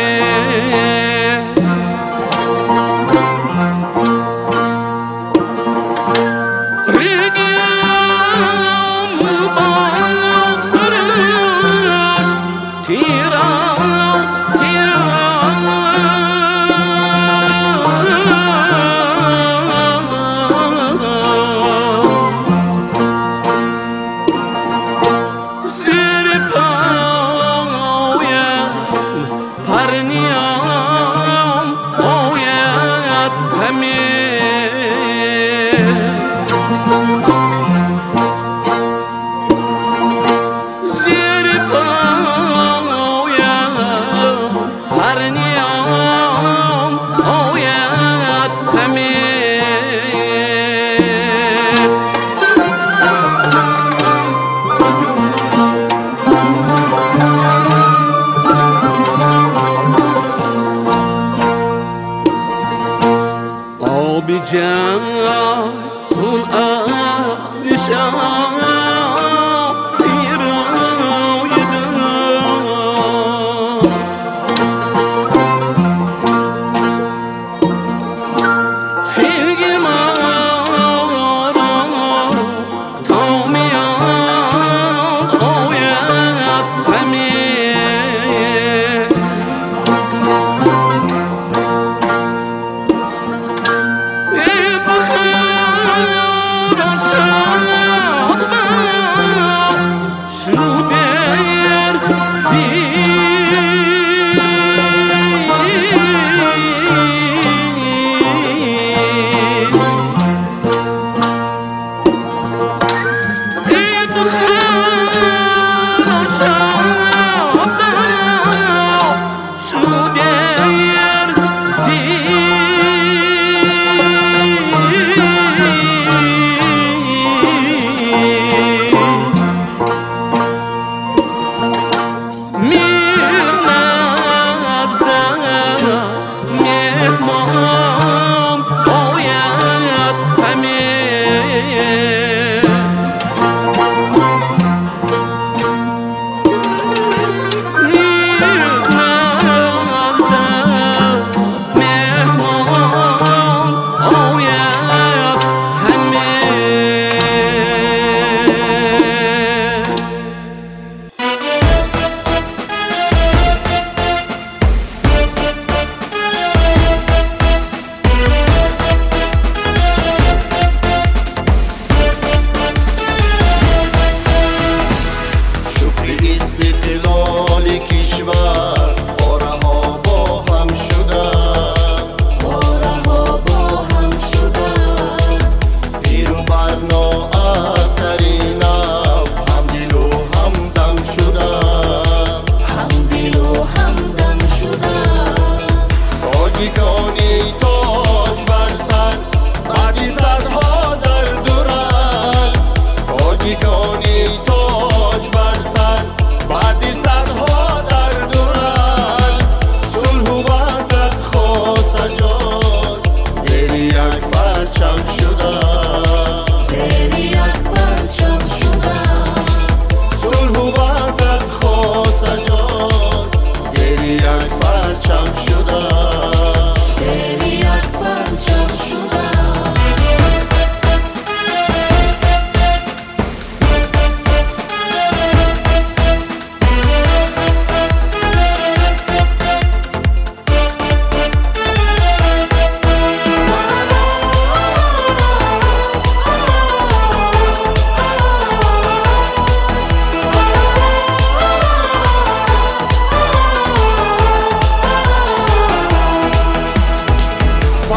جان از نشان روی دوست خیلی ما را تا میان آید همی بخیر شد.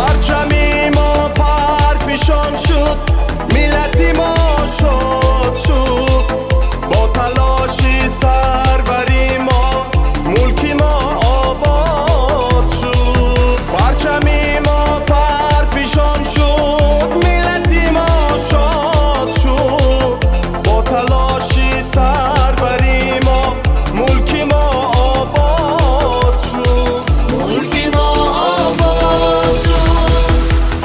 Парчами мо парфишон шуд, миллати мо шод шуд. Бо талоши сарвари мо мулки мо обод шуд. Парчами мо парфишон шуд, миллати мо шод шуд. Бо талоши сарвари мо мулки мо обод шуд. Мулки мо обод шуд.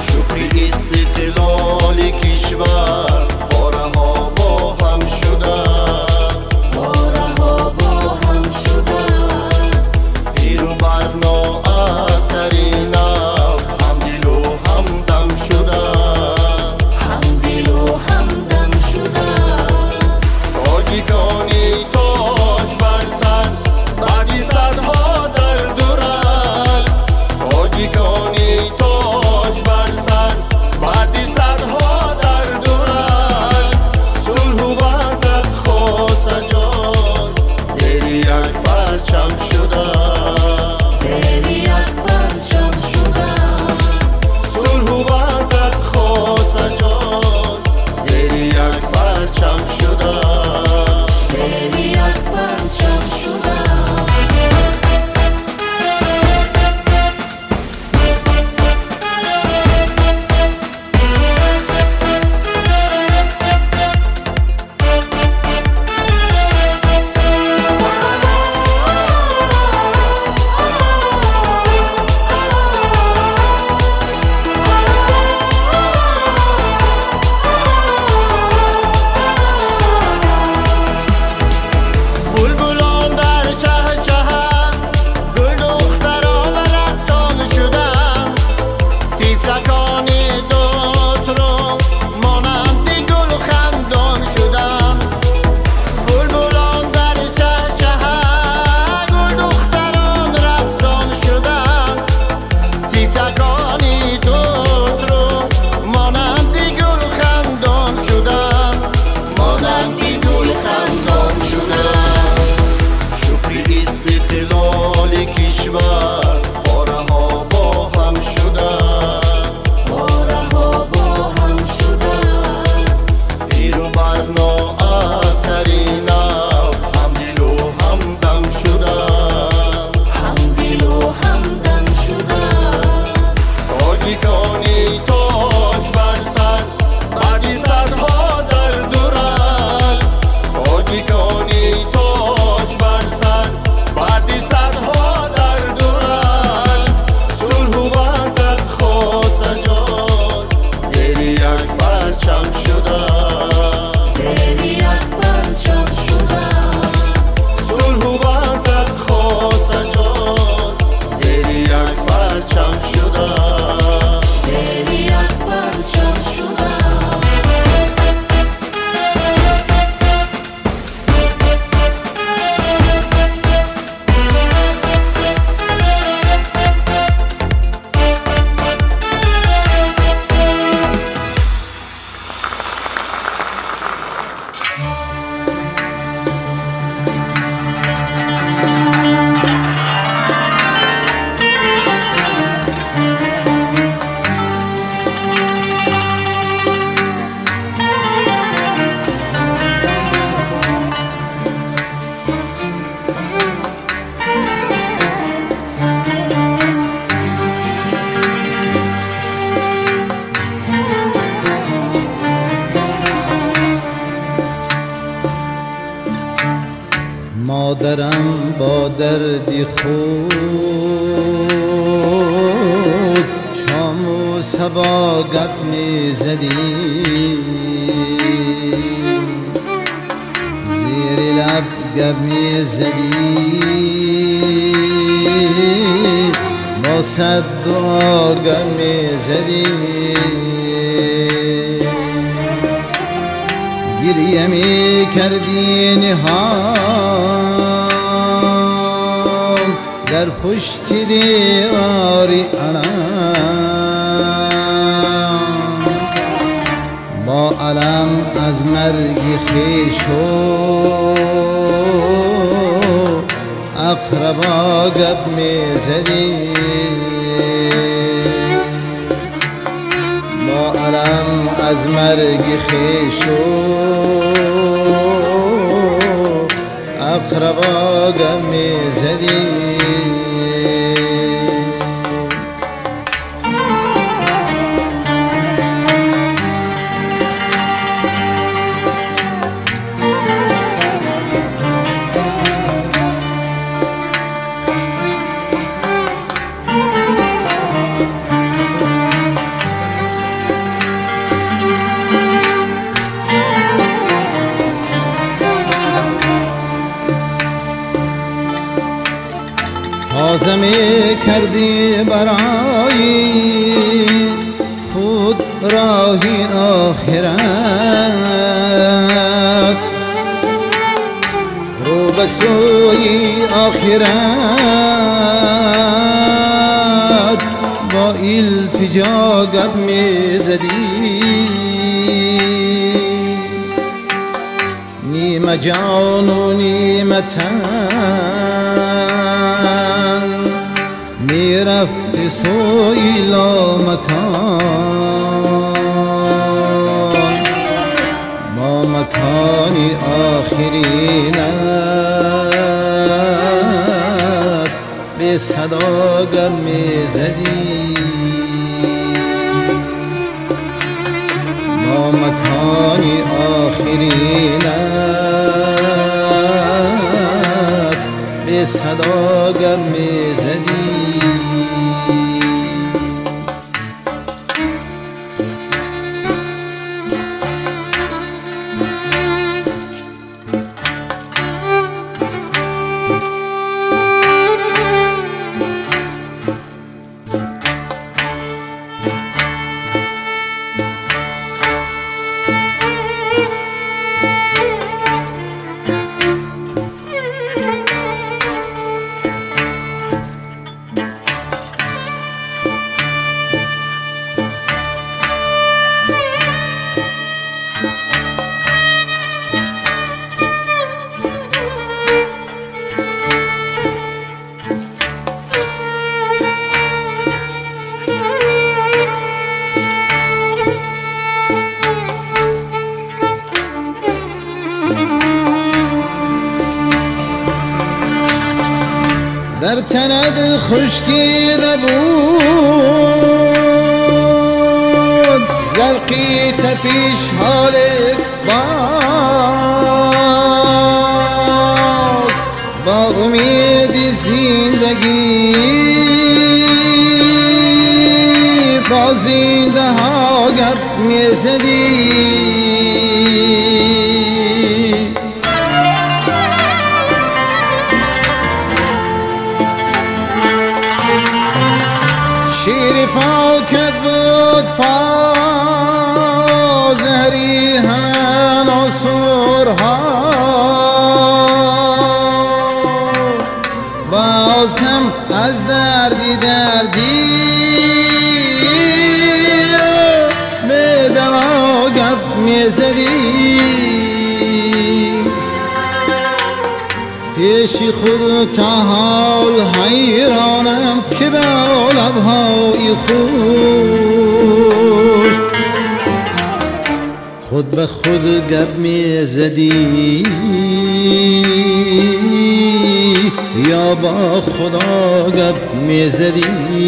Шукри истиқлоли кишвар пораҳо бо ҳам шуданд, пораҳо бо ҳам шуданд. Пиру барно асари нав ҳамдилу ҳамдам шуданд, ҳамдилу ҳамдам шуданд. Тоҷикони тоҷ бар сар баъди садҳо дарду ранг, тоҷикони тоҷ бар сар баъди садҳо дарду ранг. Сулҳу ваҳдат хоса ҷон зери як парчам шуданд, зери як парчам шуданд. Сулҳу ваҳдат хоса ҷон зери як парчам шуданд, зери як парчам шуданд. Булбулон дар чаҳчаҳа, гулдухтарон рақсон шуданд. Тифлакони дӯстро монанди гул хандон шуданд. Булбулон дар чаҳчаҳа, гулдухтарон рақсон шуданд. Тифлакони дӯстро монанди гул хандон шуданд, монанди гул хандон шуданд. Шукри истиқлоли кишвар пораҳо бо ҳам шуданд, пораҳо бо ҳам шуданд. Пиру барно асари нав ҳамдилу ҳамдам шуданд, ҳамдилу ҳамдам шуданд. Тоҷикони тоҷ бар сар баъди садҳо дарду ранг, тоҷикони тоҷ бар сар баъди садҳо дарду ранг. Сулҳу ваҳдат хоса ҷон зери як парчам шуданд, зери як парчам шуданд. Сулҳу ваҳдат хоса ҷон зери як парчам шуданд, зери як парчам шуданд. مادرم با دردی خود شام و صبا گپ می زدی، زیر لب گپ می زدی، با صد دعا گپ می زدی. گریه می کردی نهان در پشت دیواری علم، با علم از مرگ خویش و اقربا گپ می زدی. از مرگ خویش و اقربا گپ میزدی. تازه کردی برای خود راهی آخرت، رو به سوی آخرت با التجا گپ میزدی. نیمه جان و نیمه تن میرفت سوی لامکان، با مکان آخرینت به صدا گپ میزدی. با مکان آخرینت به صدا گپ میزدی. در تند خشکیده بود زرقی تپیش حالک باد، با امید زندگی با زنده ها گپ میزدی. شیر پاکت بود پا زهری همه ناسورها، باز هم از دردی دردی به دما گپ میزدی. پیش خود تا حال حیرانم که به لبهای خوش خود به خود گپ میزدی یا با خدا گپ میزدی.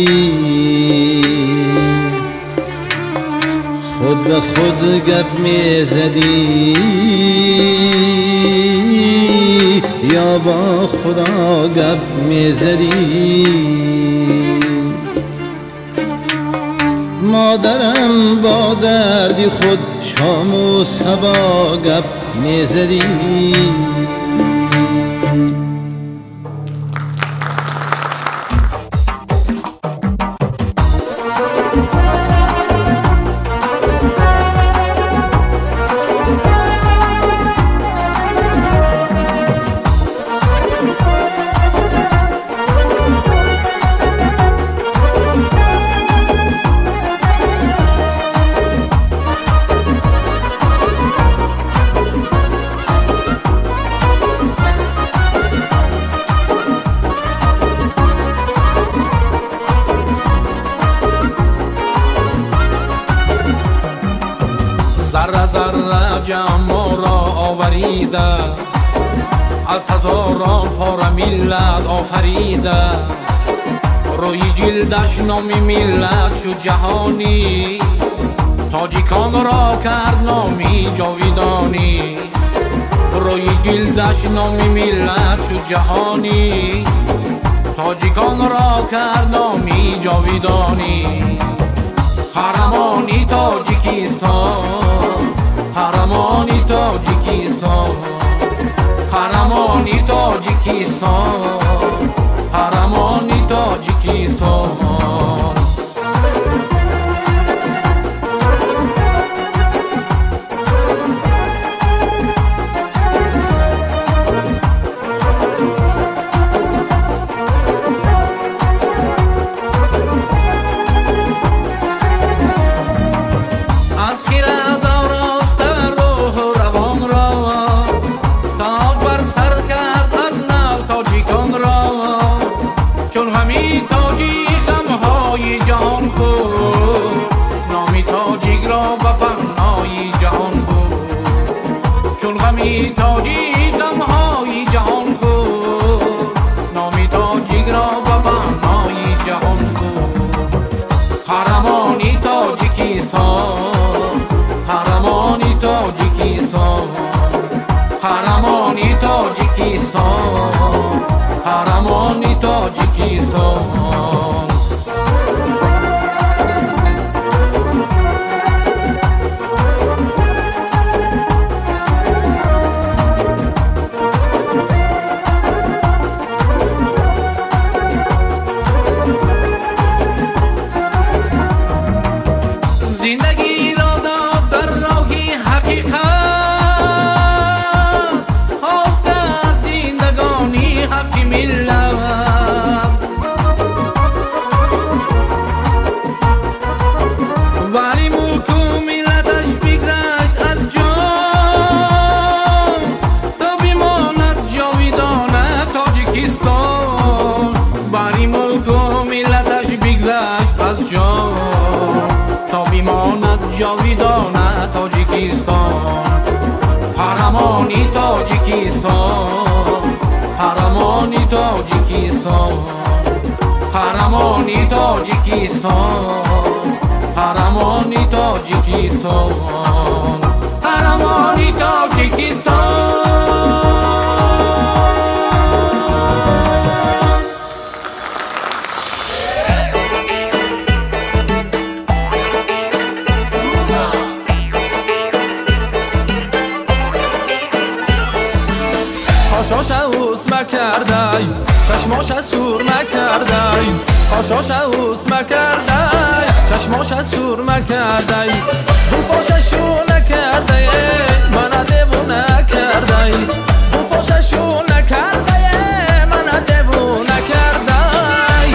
خود به خود گپ میزدی یا با خدا گپ میزدی. مادرم با دردی خود شام و صبا گپ میزدی. Зарра зарра ҷамъ моро оварида, аз ҳазорон пора миллат офарида. Рӯи ҷилдаш номи миллат шуд ҷаҳонӣ, тоҷиконро кард номи ҷовидонӣ. Рӯи ҷилдаш номи миллат шуд ҷаҳонӣ, тоҷиконро кард номи ҷовидонӣ. Қаҳрамони Тоҷикистон, қаҳрамони Тоҷикистон, қаҳрамони Тоҷикистон, қаҳрамони Тоҷикистон. Қаҳрамони Тоҷикистон. Зиндагиро дод дар роҳи ҳақиқат, хоста зиндагонӣ ҳаққи миллат. Вале мулку миллаташ бигзашт аз ҷон, то бимонад ҷовидона Тоҷикистон. Вале мулку миллаташ бигзашт аз ҷон, то бимонад ҷовидона Тоҷикистон. Қаҳрамони Тоҷикистон, қаҳрамони Тоҷикистон, қаҳрамони Тоҷикистон, қаҳрамони Тоҷикистон, қаҳрамони Тоҷикистон. Чашмоша сурма кардай, қошоша усма кардай, чашмоша сурма кардай, зулфоша шуна кардай, мана девона кардай, зулфоша шуна кардай, мана девона кардай.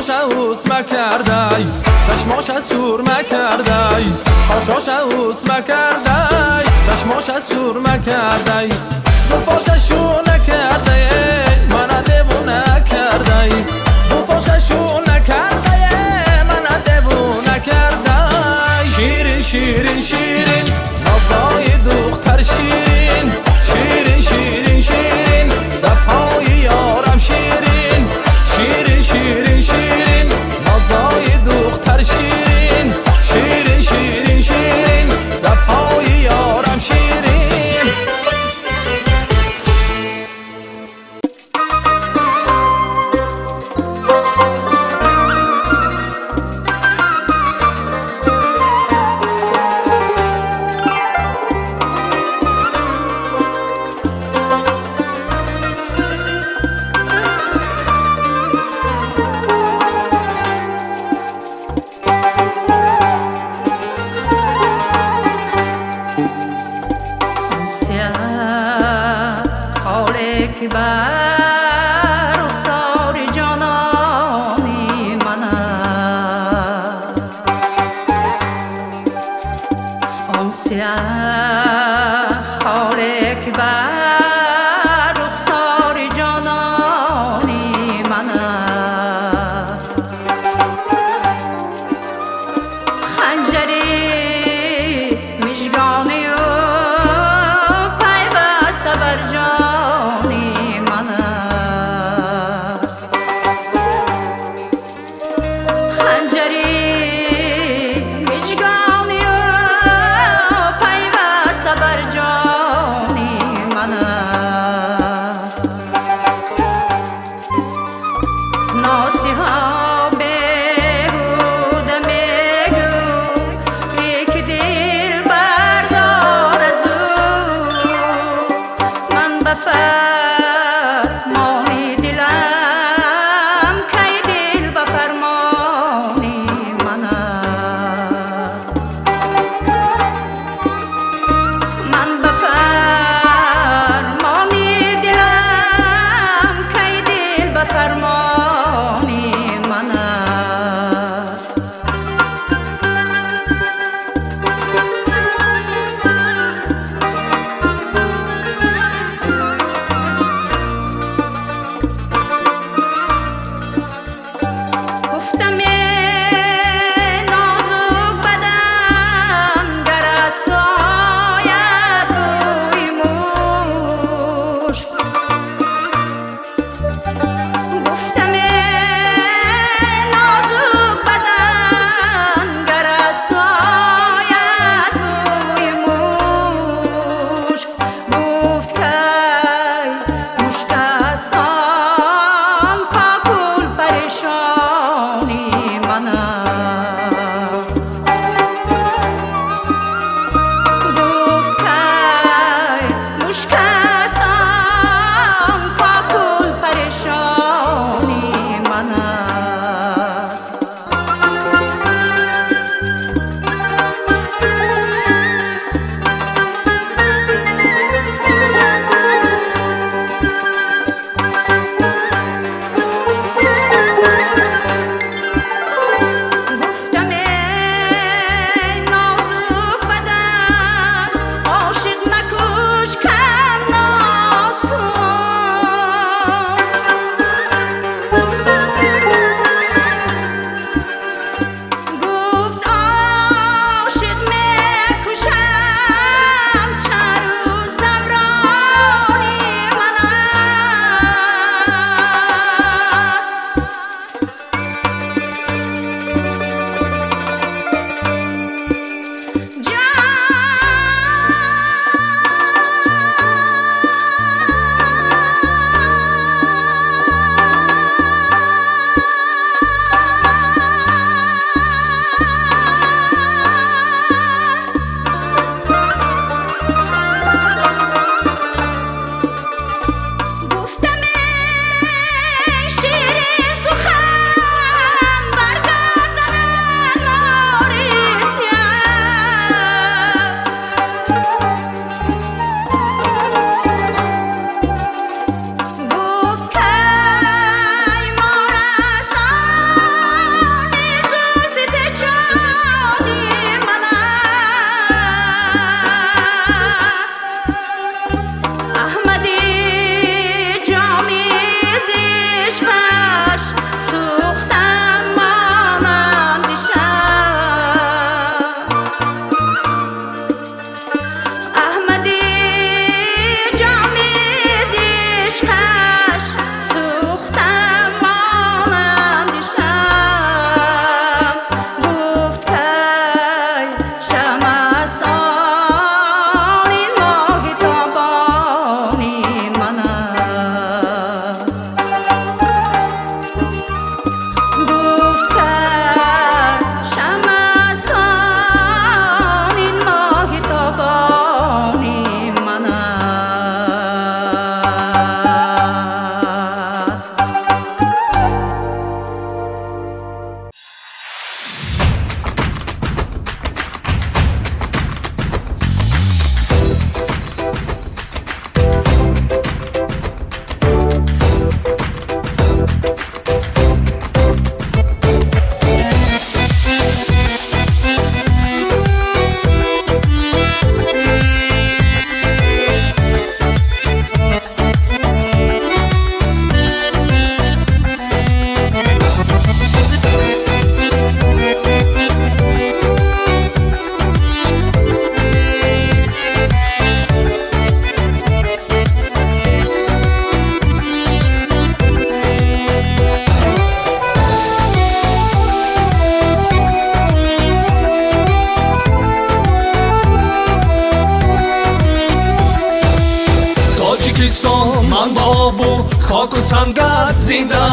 Қошоша усма кардай, чашмоша сурма кардай. Қошоша усма кардай, чашмоша сурма кардай. Зулфоша шуна кардай, мана девона кардай. Зулфоша шуна кардай, мана девона кардай. Ширин, ширин, ширин, назои духтар ширин. Ширин, ширин, ширин, гапҳои ёрам ширин. Ширин, ширин, ширин, назои духтар ширин. Ширин, ширин, ширин, гапҳои ёрам ширин. сангат зинда,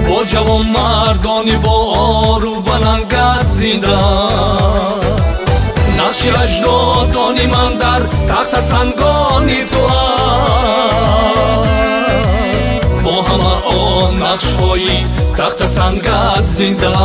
бо ҷавонмардони бо ору балангат зинда. Нақши аҷдодони ман дар тахта сангони туаст, бо ҳама он нақшҳои тахта сангат зинда.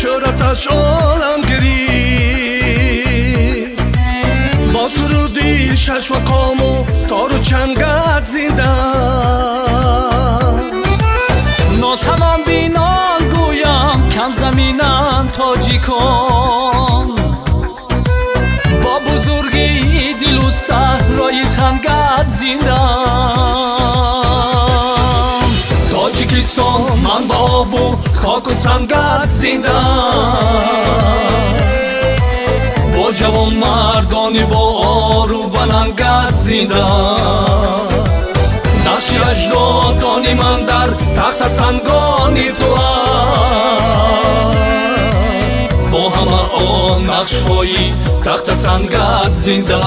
شهرتش عالم گرید، با سرودی شش مقام و تار و چنگت زنده. ناتوان بینان گویم کم زمینن تاجیکان، با بزرگی دل و صحرای تنگت زنده. Тоҷикистон ман ба обу хоку сангат зинда, бо ҷавонмардони бо ору балангат зинда. Нақши аҷдодони ман дар тахта сангони туаст, бо ҳама он нақшҳои тахта сангат зинда.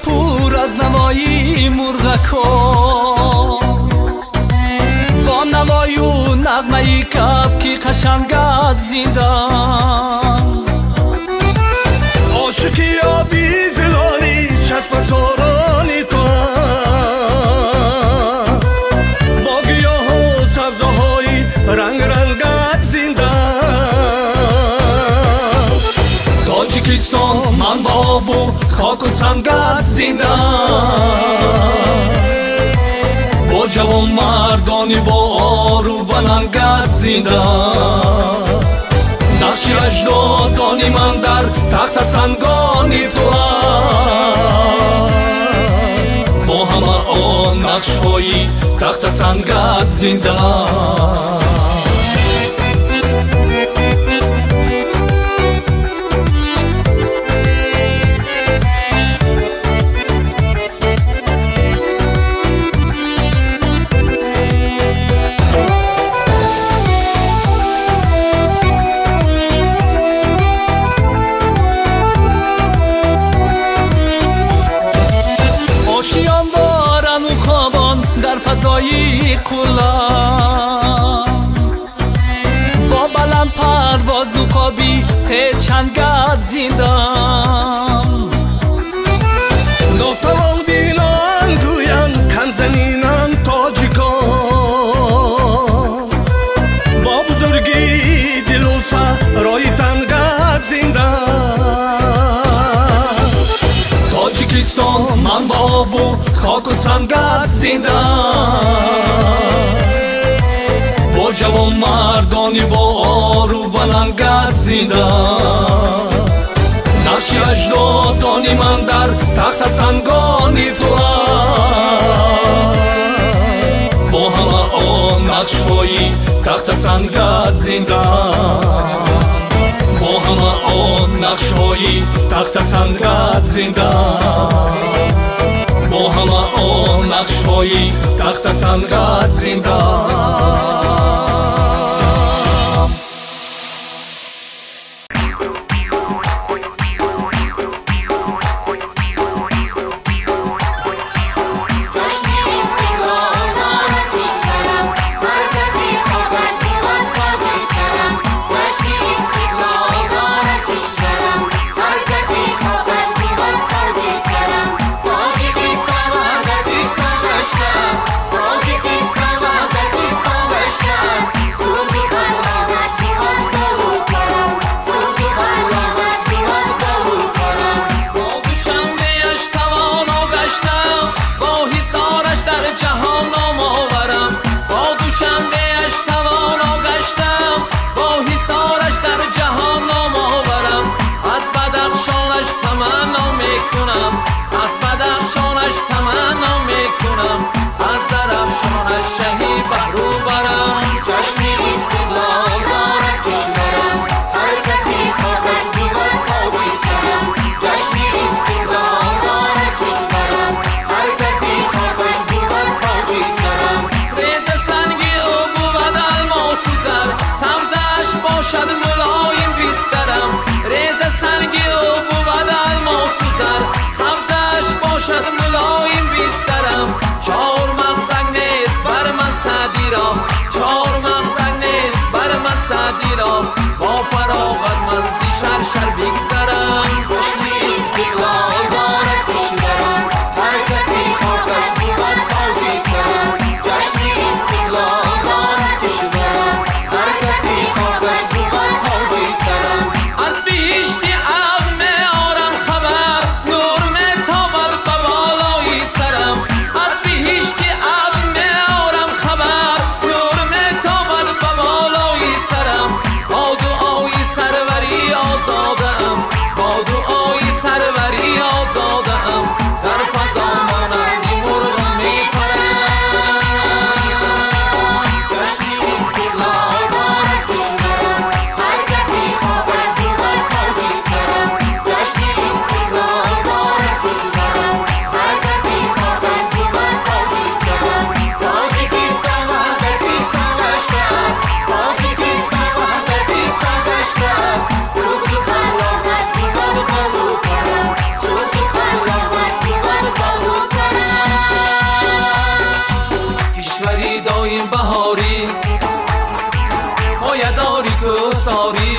Пур аз навои мурғакон, бо навою нағмаи кабки қашангат зинда. Ошиқи оби зилоли чашмасорони туам, бо гиёҳу сабзаҳои рангрангат зинда. Тоҷикистон ман ба обу хоку сангат зинда, бо ҷавонмардони бо ору балангат зинда. Нақши аҷдодони ман дар тахта сангони туаст, бо ҳама он нақшҳои тахта сангат зинда. Дар фазои қулла бо баланд парвозу қоби тез чангат зинда. Нотавон бинан гӯянд камзаминан тоҷикон, бо бузургии дилу саҳрои тангат зинда. Тоҷикистон ман ба обу хоку сангат зинда, бо ҷавонмардони бо ору балангат зинда. Нақши аҷдодони ман дар тахта сангони туаст, бо ҳама он нақшҳои тахта сангат зинда. Бо ҳама он нақшҳои тахта сангат зинда. Бо ҳама он нақшҳои тахта сангат зинда. Санги ӯ бувад алмосу зар, сабзаш бошад мулоим бистарам. Чор мағзак нест бар ман Саъдиро, чор мағзак нест бар ман Саъдиро, бо фароғат ман зи шаршар бигзарам. Ҷашни истиқлол дорад кишварам, ҳаракати хокаш бувад тоҷи сарам. Ҷашни истиқлол дорад кишварам, ҳаракати хокаш бувад тоҷи сарам. Аз биҳишти ақл меорам хабар, нур метобад ба болои сарам. Аз биҳишти ақл меорам хабар, нур метобад ба болои сарам. Бо дуои сарварӣ озодаам, бо дуои сарварӣ озодаам. Дар фазо монанди мурғон мепарам. Ҷашни истиқлол дорад кишварам, ҳаракати хокаш бувад тоҷи сарам. Ҷашни истиқлол дорад кишварам, ҳаракати хокаш бувад тоҷи сарам. Тоҷикистон ваҳдатистон гаштааст, Тоҷикистон ваҳдатистон гаштааст. Суди харлоқаш бувад болу парам, суди харлоқаш бувад болу парам. Кишвари доим баҳорӣ, поядори кӯҳсорӣ.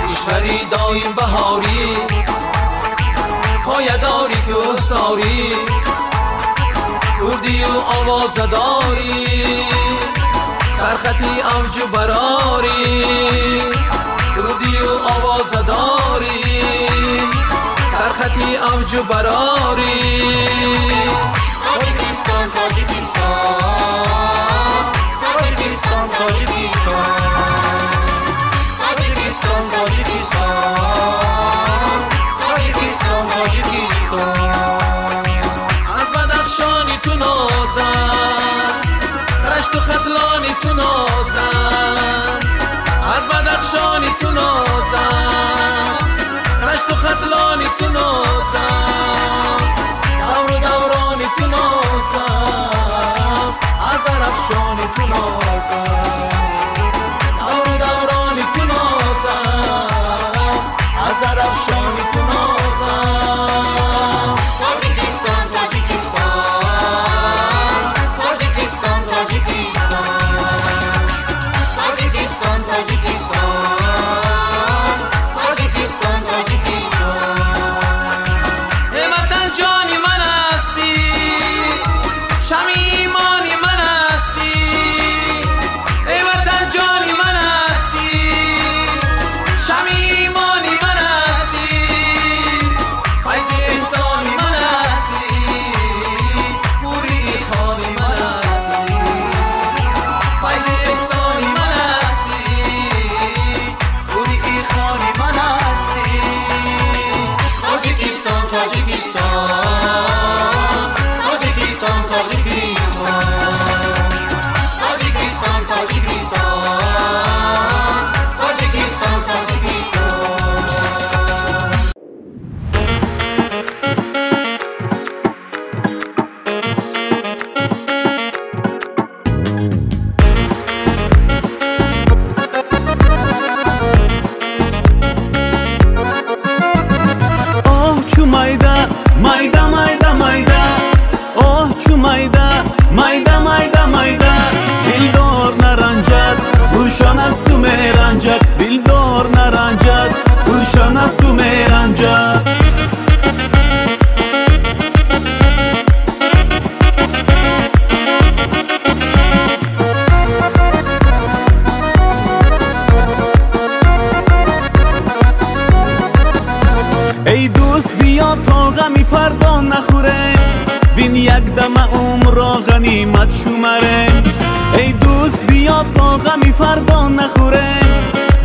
Кишвари доим баҳорӣ, поядори кӯҳсорӣ. Курдию овозадорӣ, сархати авҷу барорӣ. Курдию овозадорӣ, сархати авҷу барорӣ. Тоҷикистон, Тоҷикистон, Тоҷикистон, Тоҷикистон, Тоҷикистон, Тоҷикистон, Тоҷикистон, Тоҷикистон. Аз Бадахшони ту нозам, Рашту Хатлони ту нозам. Аз Бадахшони ту нозам, Рашту Хатлони ту нозам. Давру даврони ту нозам, аз Зарафшони ту нозам. Давру даврони ту нозам, аз Зарафшони ту нозам. Тоҷикистон, Тоҷикистон, Тоҷикистон, Тоҷикистон, Тоҷикистон, Тоҷикистон, Тоҷикистон, Тоҷикистон. Эй ватан, ҷони ман ҳастӣ, шами имони ман ҳастӣ. Эй ватан, ҷони ман ҳастӣ, шами имони ман ҳастӣ. Файзи эҳсони ман ҳастӣ, ҳурии хони ман ҳастӣ. Файзи эҳсони ман ҳастӣ, ҳурии хони ман ҳастӣ. Тоҷикистон, Тоҷикистон, Тоҷикистон, Тоҷикистон, Тоҷикистон, Тоҷикистон, Тоҷикистон, Тоҷикистон. Оҳ, чу майда, майда, майда, майда. Оҳ, чу майда, майда, майда, майда. Дилдор наранҷад, гулшан аз ту меранҷад. Дилдор наранҷад, гулшан аз ту меранҷад. Эй дӯст, биё то ғами фардо нахӯрем, вин якдама умрро ғанимат шумарем. Эй дӯст, биё то ғами фардо нахӯрем,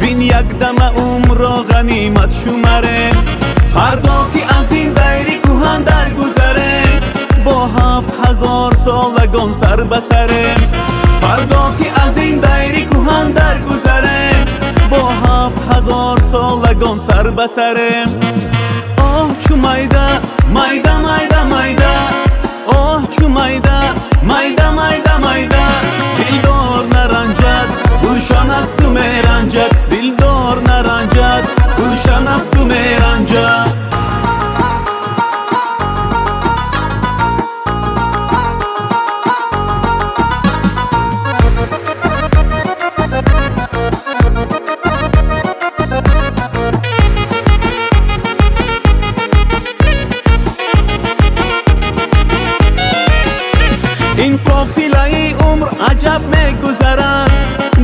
вин якдама умрро ғанимат шумарем. Фардо ки аз ин дайри кӯҳан даргузарем, бо 7000 солагон сар ба сарем. Фардо ки аз ин дайри кӯҳан даргузарем, бо 7000 солагон сар ба сарем. Оҳ, чу майда, майда, майда, майда. Оҳ, чу майда, майда, майда, майда. Дилдор наранҷад, гулшан аз ту меранҷад. Дилдор наранҷад, гулшан Ин қофилаи умр аҷаб мегузарад,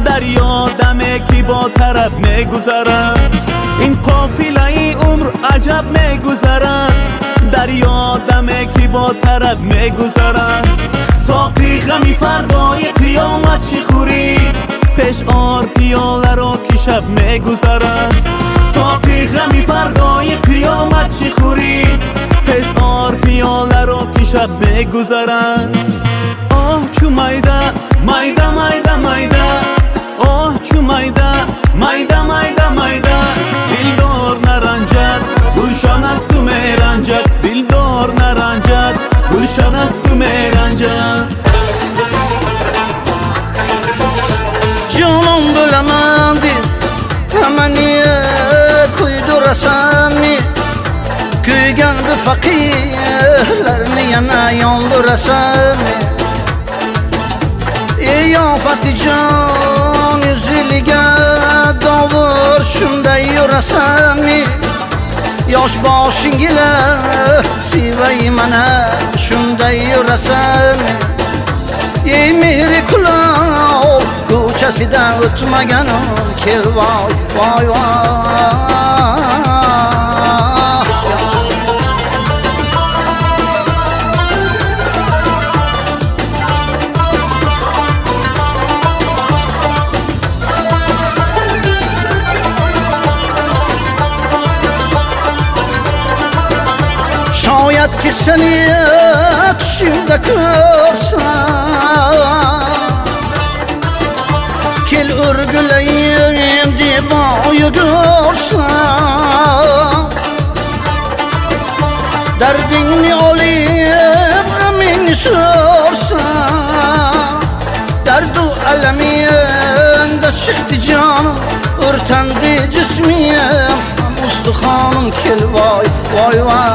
дар ёдаме ки бо тараб мегузарад. Ин қофилаи умр аҷаб мегузарад, дар ёдаме ки бо тараб мегузарад. Соқи ғами фардои қиёмат чӣ хӯрӣ, пеш ор пиёларо ки шаб мегузарад. Соқи ғами фардои қиёмат чӣ хӯрӣ, пеш ор пиёларо ки шаб мегузарад. Оҳ чу майда майда майда майда, оҳ чу майда майда майда майда. Дилдор наранҷад, гулшан аз ту меранҷад. Дилдор наранҷад, гулшан аз ту меранҷад. Ҷонон bo'laman deb hammani kuydurasanmi, kuygan bu faqirlarni yana yondirasanmi? Ey ofatijon yuziliga dovur shunday yurasanmi? Yosh boshingila sivay mana shunday yurasanmi? Ey mehri kulol ko'chasidan o'tmaganim kel voy voy voy. Shoyat ki seni tushimda ko'rsam, kel o'rgulayin deb yugursa, dardingni olib g'amingni so'rsa, dardu alamingda chiqdi jonim, o'rtandi jismim, ustixonim kel voy voy voy.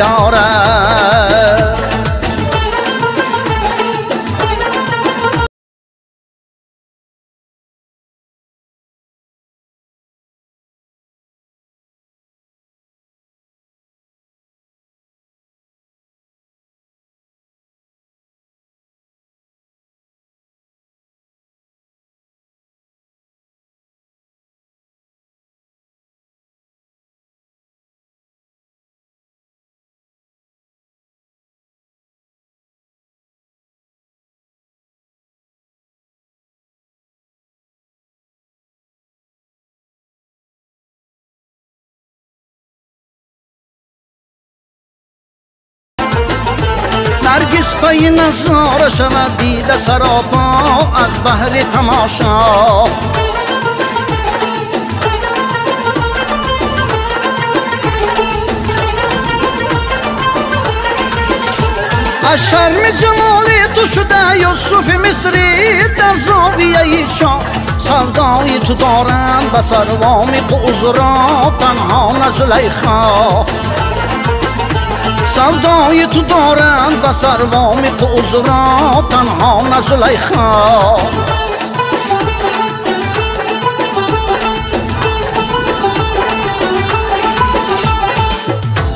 Yora Наргиз пай назора шавад дида саропо аз баҳри тамошо. Аз шарми ҷамоли ту шуда Юсуфи Мисрӣ дар зовияи шоҳ. Савдои ту дорам ба сарвоми қузро танҳо на Зулайхо. Савдои ту доранд ба сарвоми қузро танҳо на Зулайхо.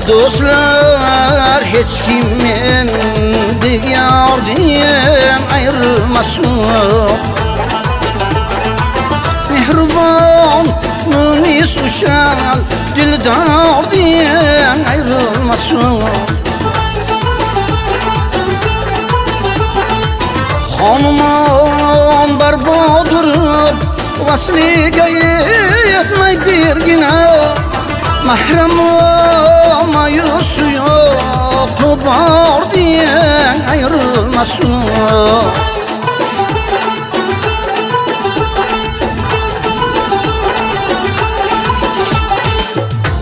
Do'stlar hech kim mendek yordan ayrilmasin. Mehribon munis o'shal dildordan ayrilmasin. Xonimon barbod urib vasliga yetmay birgina, mahramu mayusu yo'q bording ayrilmasin.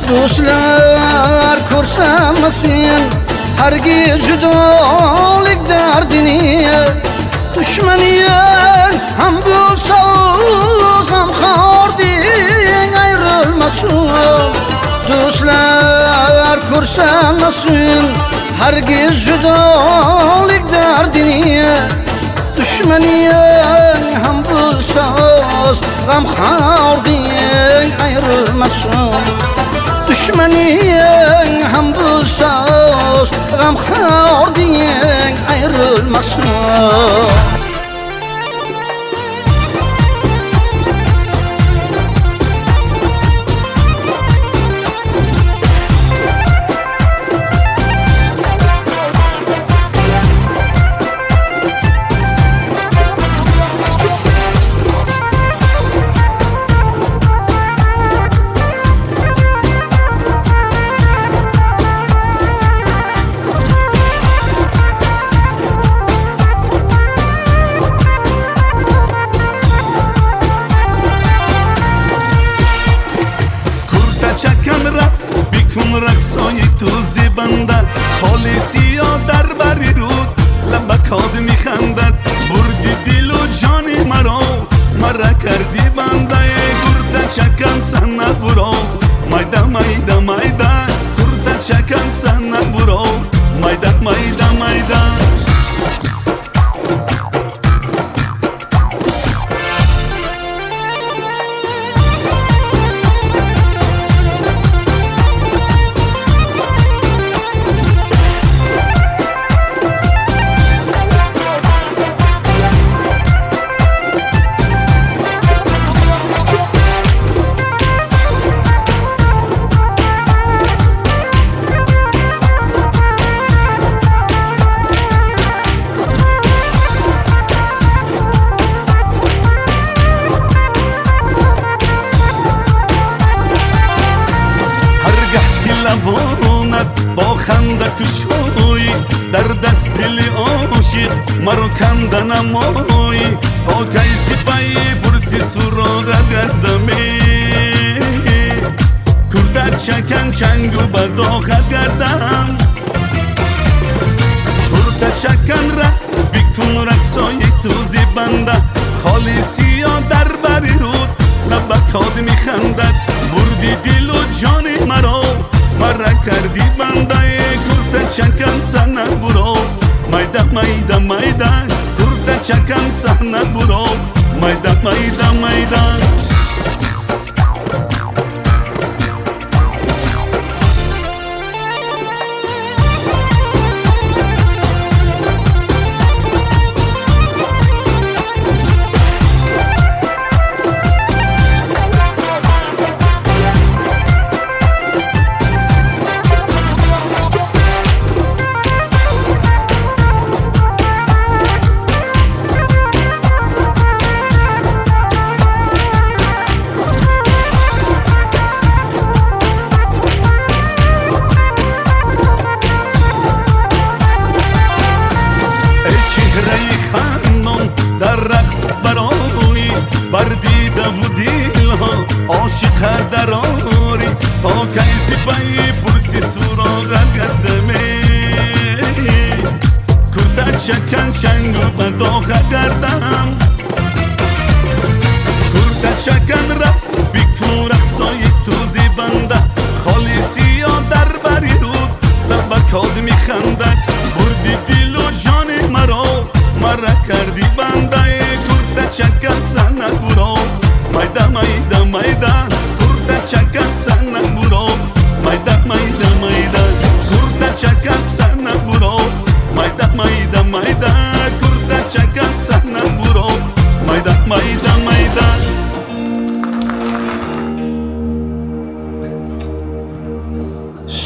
Do'stlar ko'rsanmasin hargiz judolik dardini, dushmaning ham bo'lsa o'z ham xording ayrilmasin. Do'stlar ko'rsanmasin hargiz judolik dardini, dushmaning ham bo'lsa o'z g'amxording ayrilmasin. Dushmaning Ham bu söz G'amxo'r deng ayrilmasin.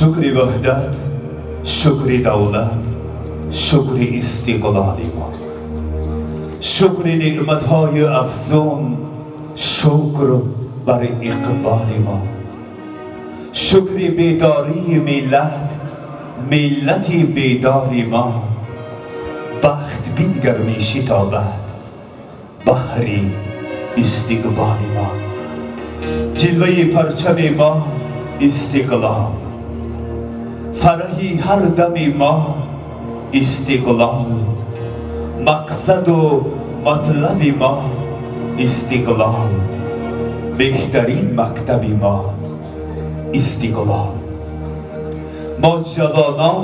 Шукри ваҳдат, шукри давлат, шукри истиқлоли мо, шукри неъматҳои афзун, шукр бар иқболи мо, шукри бедории миллат, миллати бедори мо, бахт бингар мешитобад баҳри истиқболи мо, ҷилваи парчами мо истиқлол, фараҳи ҳар дами мо истиқлол, мақсаду матлаби мо истиқлол, беҳтарин мактаби мо истиқлол. Мо ҷавонон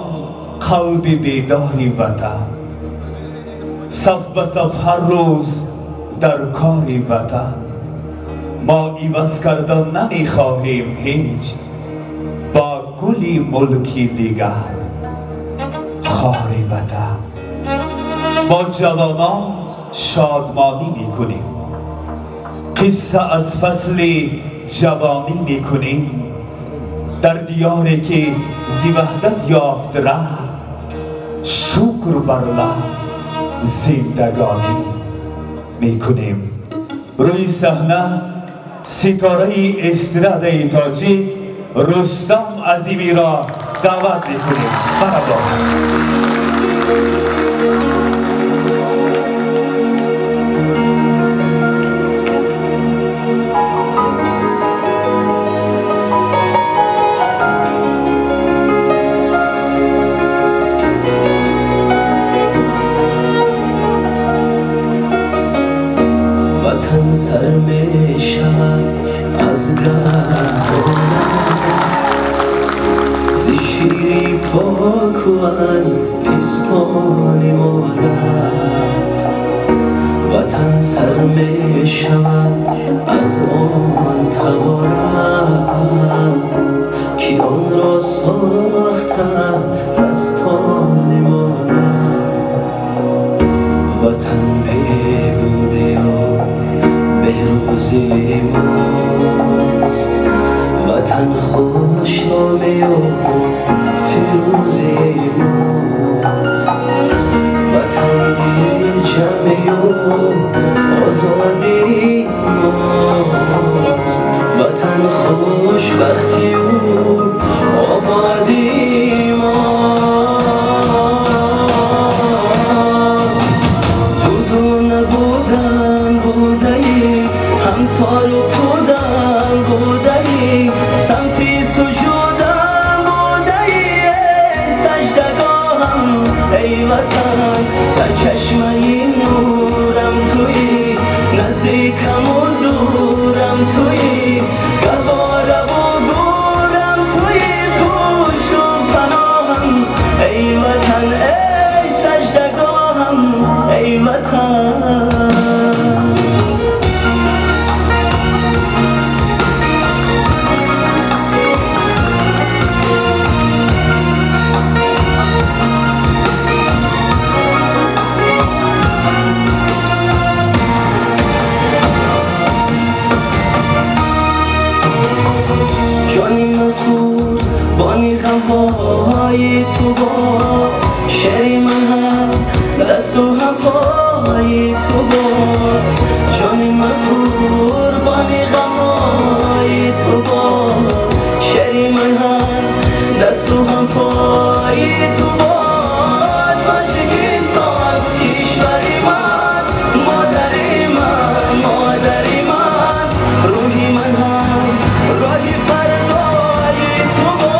қалби бедори ватан, саф ба саф ҳар рӯз дар кори ватан. Мо иваз кардан намехоҳем ҳеҷ, бо گلی ملکی دیگر خار وطن. با جوانان شادمانی میکنیم، قصه از فصل جوانی میکنیم. در دیاری که زی وحدت یافت ره، شکر بر لب زندگانی میکنیم. روی صحنه ستاره استراده تاجیک رستم عظیمی را دعوت میکنیم. مرحبا. وطن سر می شود از گهواره، ز شیری پاک و از پستان مادر. وطن سر می شود از آن تباره، که آن را ساخته دستان مادر. وطن بهبودی و بهروزی ماست، وطن خوشنامی و فیروزی ماست. وطن دل جمعی و آزادی ماست، وطن خوشبختی و آبادی ماست. بود و نبودم بوده‌ای، هم تار و پودم بوده‌ای، سمتی سجودم بوده‌ای، ای سجدگاهم ای وطن. سرچشمه نورم تویی، نزدیکم و دورم تویی، گهواره و گورم تویی، پشت و پناهم ای وطن، ای سجدگاهم ای وطن. جانی من قربانی غمهای تو با، شعر من هم دست و هم پای تو با. جانی من قربانی غمهای تو با، شعر من هم دست و هم پای تو با. تاجیکستان کشور من، مادر من، مادر من، روحی من هم راهی فردای تو با.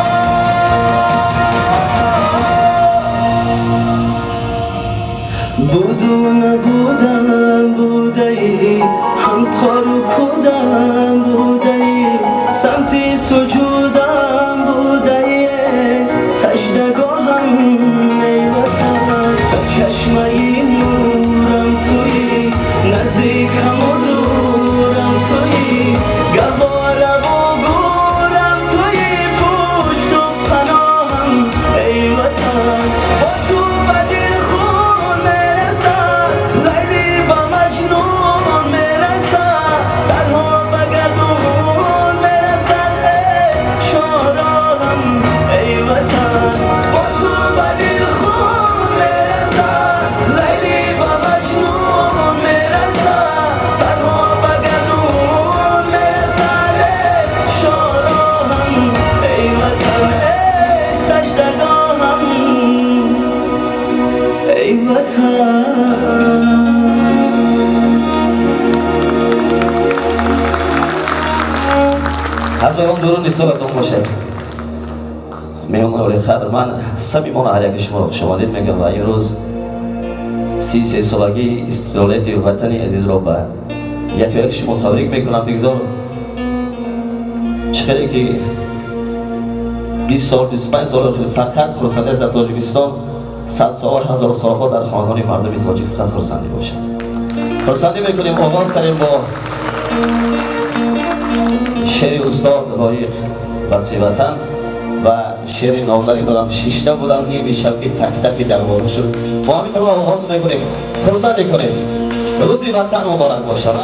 بود و نبودم بوده‌ای، هم تار و پودم بوده‌ای، سمتی سجودم بوده‌ای، سجدگاهم ای وطن. سرچشمه نورم تویی، نزدیکم و دورم تویی، گهواره و گورم تویی، پشت و پناهم ای وطن. با تو به دل خون میرسد، لیلی به مجنون میرسد، سرها به گردون میرسد، ای شاراهم ای وطن. با تو به دل خون میرسد، لیلی به مجنون میرسد، سرها به گردون میرسد، ای شاراهم ای وطن، ای سجدگاهم ای وطن. هزاران درود نثارتون باشد. меҳмони олиқадр, ман самимона ҳар яки шуморо хушомадид мегӯям ва имрӯз 33 солагии истиқлолияти ватани азизро ба яку як шумо табрик мекунам. Бигзор чӣ хеле ки 20 сол 25 сол охир фақат хурсандӣ аст дар Тоҷикистон, 100 сол 1000 солҳо дар хонадони мардуми тоҷик фақат хурсандӣ бошад. Хурсандӣ мекунем, оғоз кардем бо шеъри устод Лоиқ Васфи ватан. Ва шеъри нозаре дорам. Шишта будам ними шаб ки так-таки дарвоза шуд. Бо ҳамин тарона оғоз мекунем. Хурсандӣ кунед. Рӯзи Ватан муборак бошад.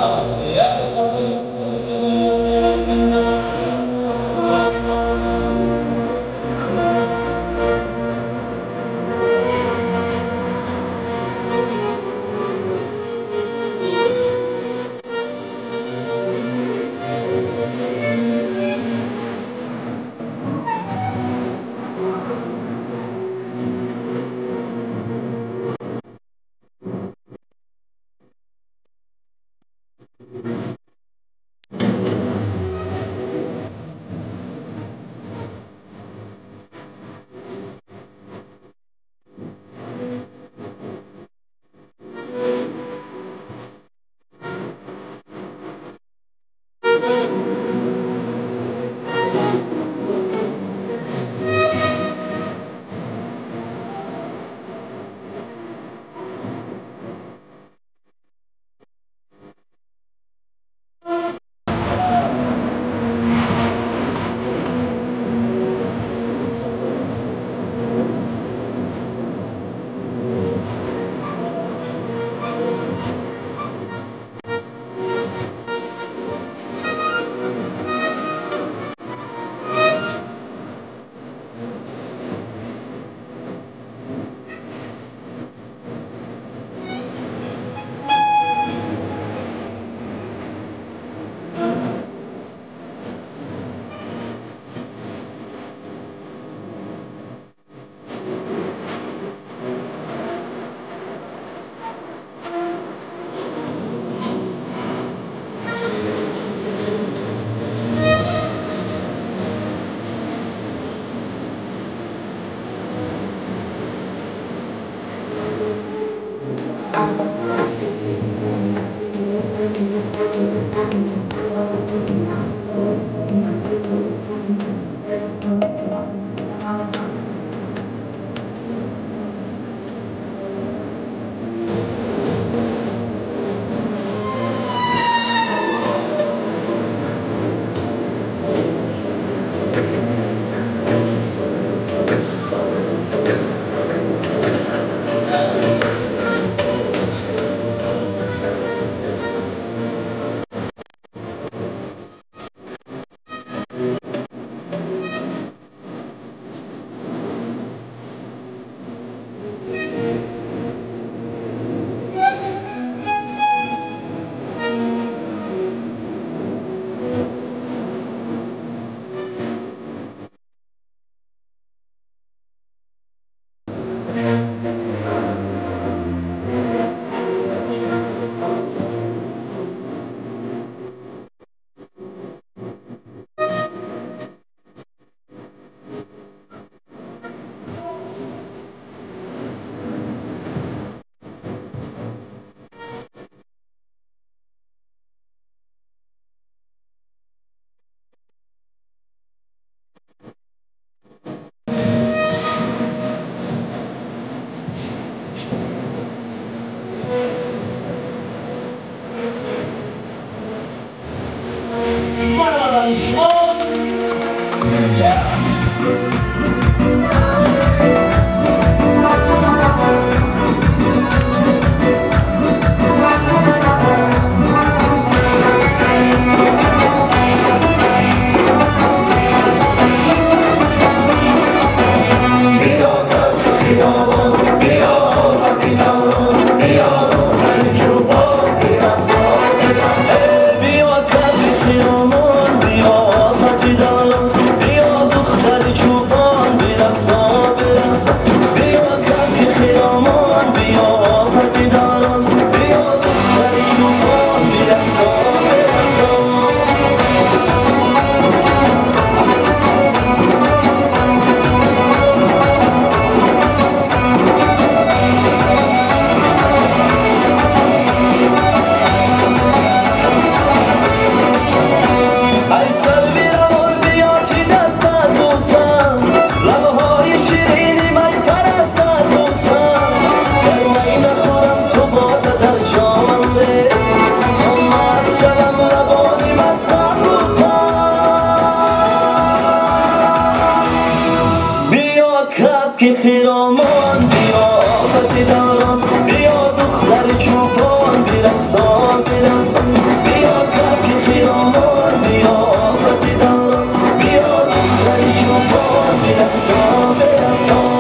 بیا دختر چوپان. کبک خیرامان، بیا آفت دوران، بیا دختر چوپان، برقصان برقصان. بیا کبک خیرامان، بیا آفت دوران، بیا دختر چوپان، برقصان برقصان.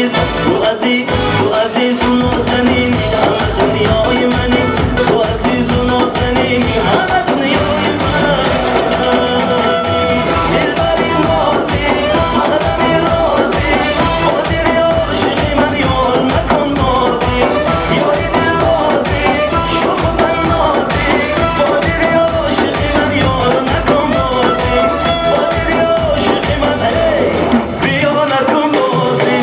Азиз, ту азиз, ту азизу нозанини, ҳама дунёи мани. Ту азизу нозанини, ҳама дунёи ман. Дилбари нози, маҳрами рози, бо дили ошиқи ман ёр макун бозӣ. Ёри дилбозӣ, шӯху таннозӣ, бо дили ошиқи ман ёр макун бозӣ. Бо дили ошиқи ман, эй, биё накун бозӣ.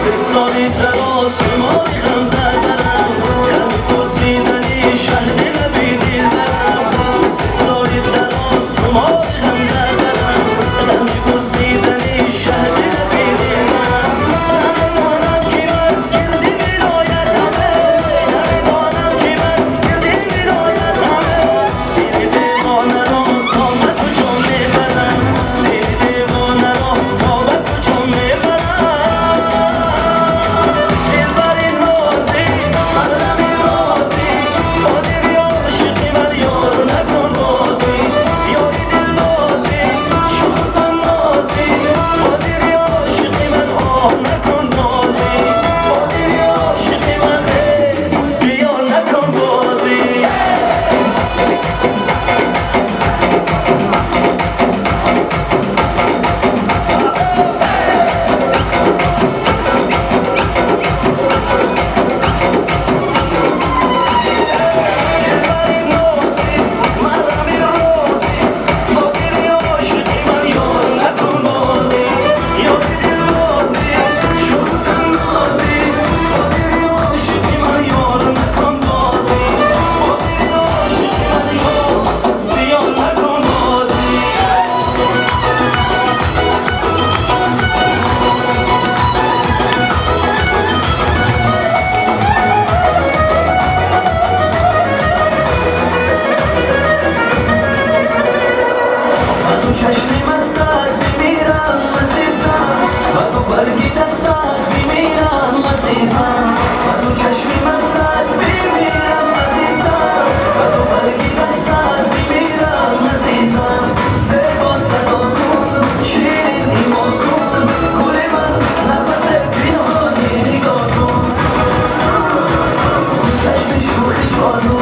Се соли дароз тумори ғам дар барам, ғами бӯсидани шаҳди лаби дилбарам. Се соли дароз тумори ғам дар барам, ғами бӯсидани шаҳди лаби дилбарам. Намедонам ки ман гирди вилоят ҳаме, намедонам ки ман гирди вилоят ҳаме. Дили девонаро то ба куҷо мебарам, дили девонаро то ба куҷо мебарам. Дилбари нози, маҳрами рози, бо дили ошиқи ман ёр накун бозӣ. Ёри дилбозӣ, шӯху таннозӣ, бо дили ошиқи ман оҳ накун бозӣ. Бо дили ошиқи ман, эй, биё накун бозӣ. Дилбари нози, маҳрами рози, бо дили ошиқи ман ёр накун бозӣ. Ёри дилбозӣ, шӯху таннозӣ, бо дили ошиқи ман ёр накун бозӣ. Бо дили ошиқи ман ёр биё накун бозӣ. Ба ду чашми мастат бимирам, азизам, ба ду барги дастат бимирам, азизам. Ба ду чашми мастат бимирам, азизам, ба ду барги дастат бимирам, азизам. Зебо садо кун, ширин имо кун, гули ман нафасе пинҳони нигоҳ кун. Ду чашми шӯхи ҷоду,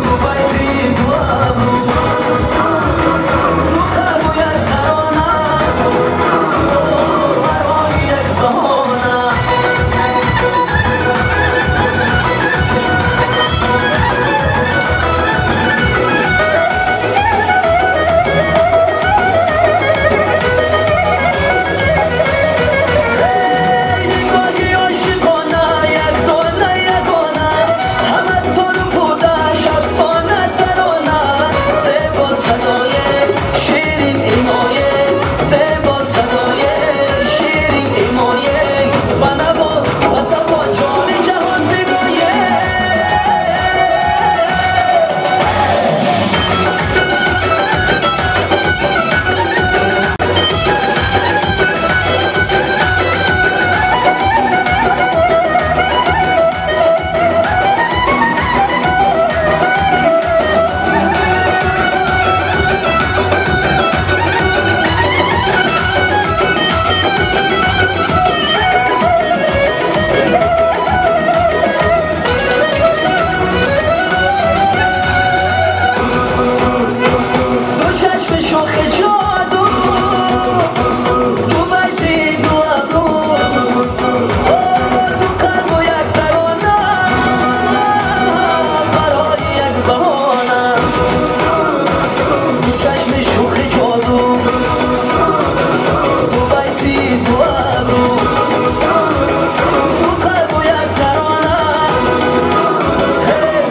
ду байти ду абру, ду қалбу як тарона, барои як баҳона. Эй, нигоҳи ошиқона, якдона ягона, ҳама туру пудаш афсона тарона. Зебо садое, ширин имое, зебо садое, ширин имое, ба наво ва сафо ҷони ҷаҳон фидое. Ду чашми шӯхи ҷоду, ду байти ду абру, ду қалбу як тарона, барои як баҳона. Ду чашми шӯхи ҷоду, ду байти ду абру, ду қалбу як тарона,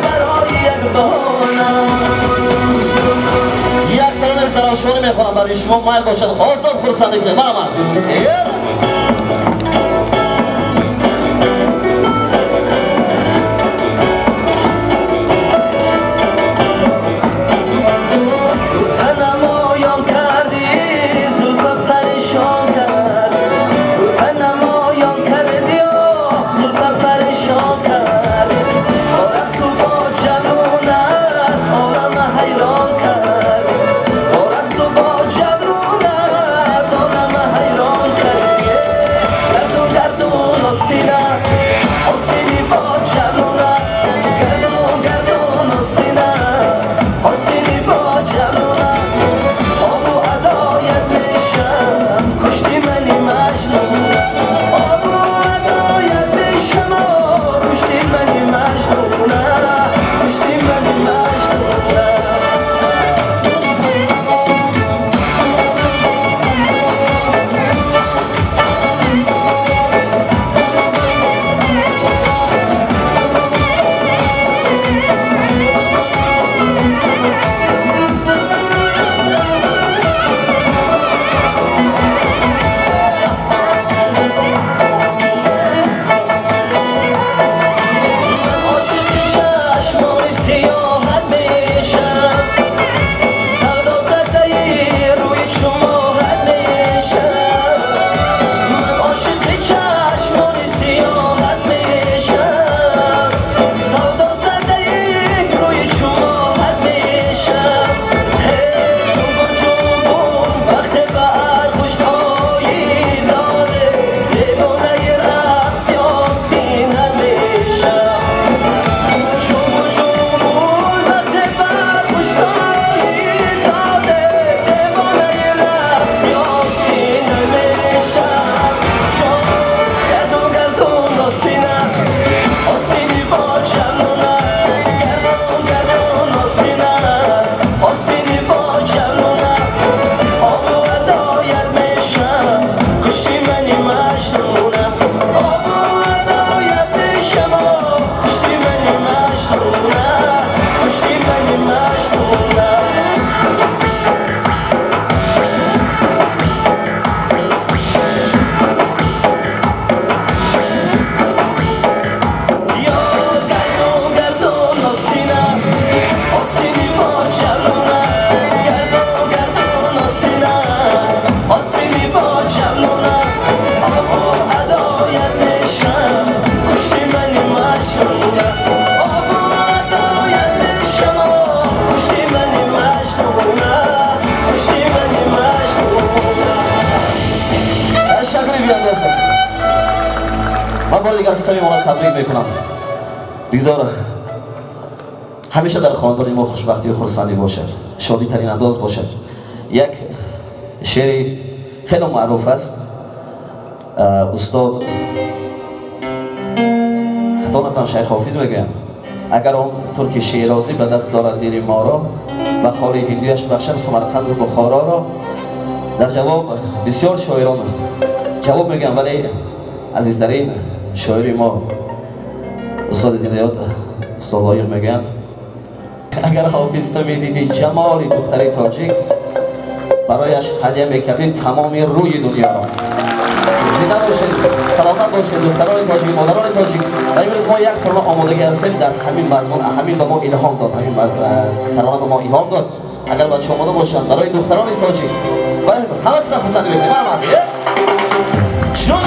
барои як баҳона. Як таронаи зарафшонӣ мехонам барои шумо, майл бошад, озод хурсандӣ кунед. Марҳамат. Ту намоён кардӣ, зулфа парешон кард. Ташаккури беандоза. Ман бори дигар самимона табрик мекунам. Бигзор ҳамеша дар хонадони мо хушбахтию хурсандӣ бошад, шодитарин андоз бошад. Як шеъри хеле маъруф аст. Устод, хато накунам, Шайх Ҳофиз мегӯянд: агар он турки шерозӣ ба даст дорад дили моро, ба холи ҳиндуяш бахшам Самарқанду Бухороро. Дар ҷавоб бисёр шоирон ҷавоб мегӯянд, вале азизтарин шоири мо устоди зиндаёд устод Лоиқ мегӯянд: агар ҳофиз ту медидӣ ҷамоли духтари тоҷик, барояш ҳадя мекардӣ тамоми рӯи дунёро. Зинда бошед, саломат бошед, духтарони тоҷик, модарони тоҷик. Ва имрӯз мо як тарона омодагӣ ҳастем дар ҳамин мазмун, ҳамин ба мо илҳом дод, ҳамин тарона ба мо илҳом дод. Агар бача омода бошанд барои духтарони тоҷик, ҳама каса хурсандӣ мекунем. Марҳамат. Шуд.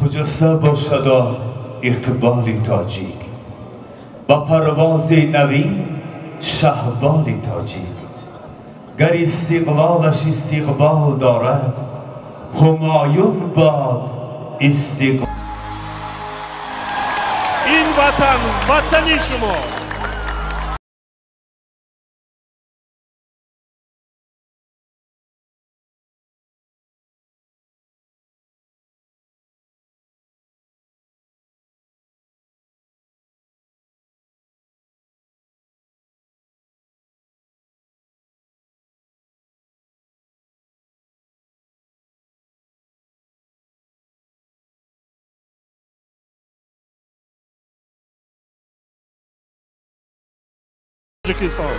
خجسته باشد اقبال تاجیک، با پرواز نوین شهبال تاجیک. گر استقلالش استقبال دارد، همایون باد استقلال. این وطن وطنی شماست. Тоҷикистон.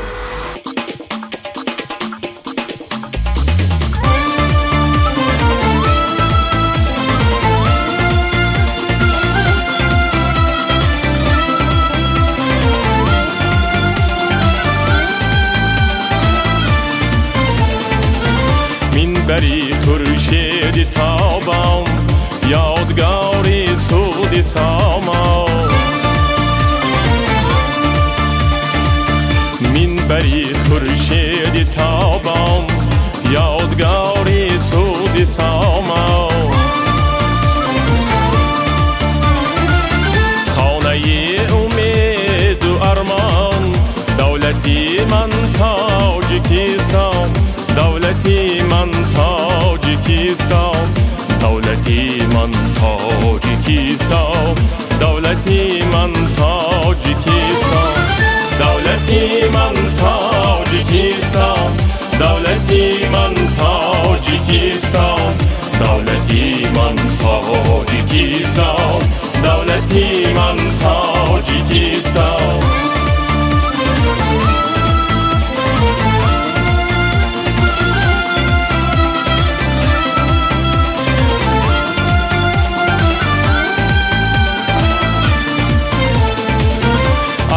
سامان منبری خورشید تابان یادگاری سود سامان خانه امید و ارمان دولتی من تاجیکستان دولتی من تاجیکستان دولتی من تاجیکستان دولتی من تاجیکستان دولتی من تاجیکستان دولتی من تاجیکستان دولتی من تاجیکستان دولتی من تاجیکستان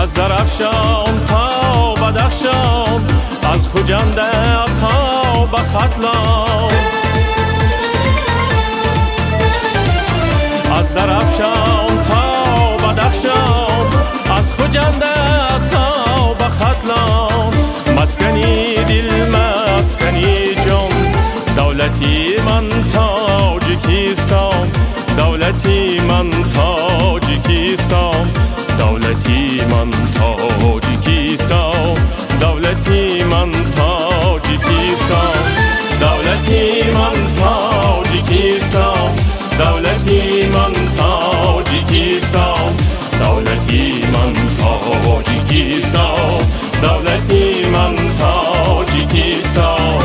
از زرافشان تا بدخشان از خجند تا به ختلان از زرافشان تا بدخشان از خجند تا به ختلان مسکنی دل مسکنی جان دولتی من تاجیکستان دولتی من تاجیکستان دولتی من تاجیکستان دولتی من تاجیکستان دولتی من تاجیکستان دولتی من تاجیکستان دولتی من تاجیکستان دولتی من تاجیکستان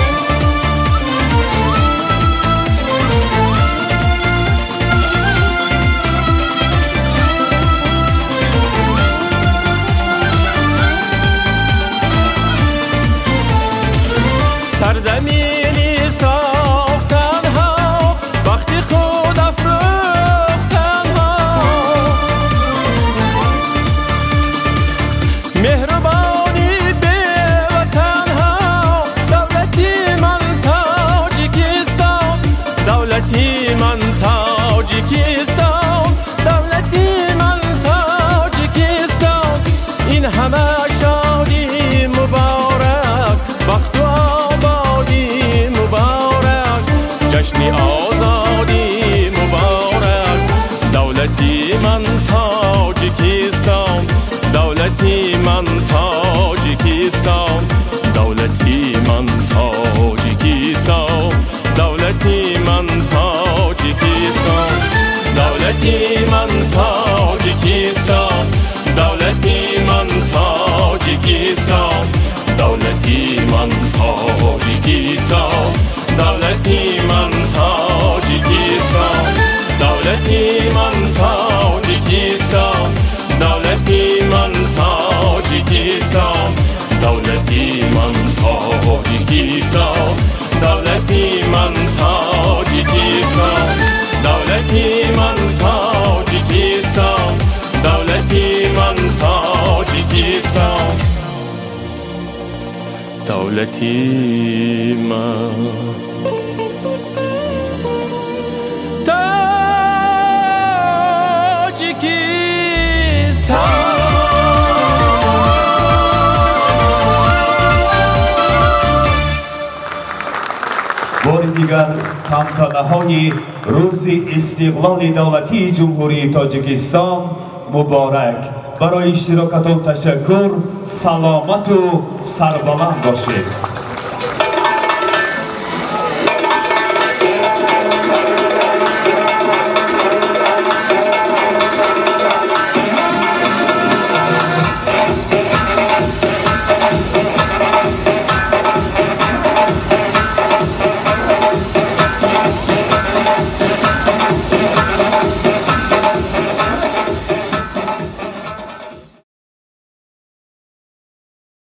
سرزمینی ساختنها وقتی خود افروختنها مهربانی به وطنها دولتی من تاجیکستان دولتی من تاجیکستان دولتی من تاجیکستان این همه شادی مبارک وقت مبارک جشن آزادی مبارک دولتی من تاجیکستان دولتی من تاجیکستان دولتی من تاجیکستان دولتی من تاجیکستان دولتی من تاجیکستان دولتی من تاجیکستان دولتی من تاجیکستان دولتی من تاجیکستان دولتی من تاجیکستان دولتی من تاجیکستان دولتی من تاجیکستان دولتی من تاجیکستان دولتی من تاجیکستان دولتی من تاجیکستان دولتی من تاجیکستان. بار دیگر تانتانه‌های روز استقلال دولتی جمهوری تاجیکستان مبارک. برای اشتراکتان تشکر. سلامت و سربلند باشید.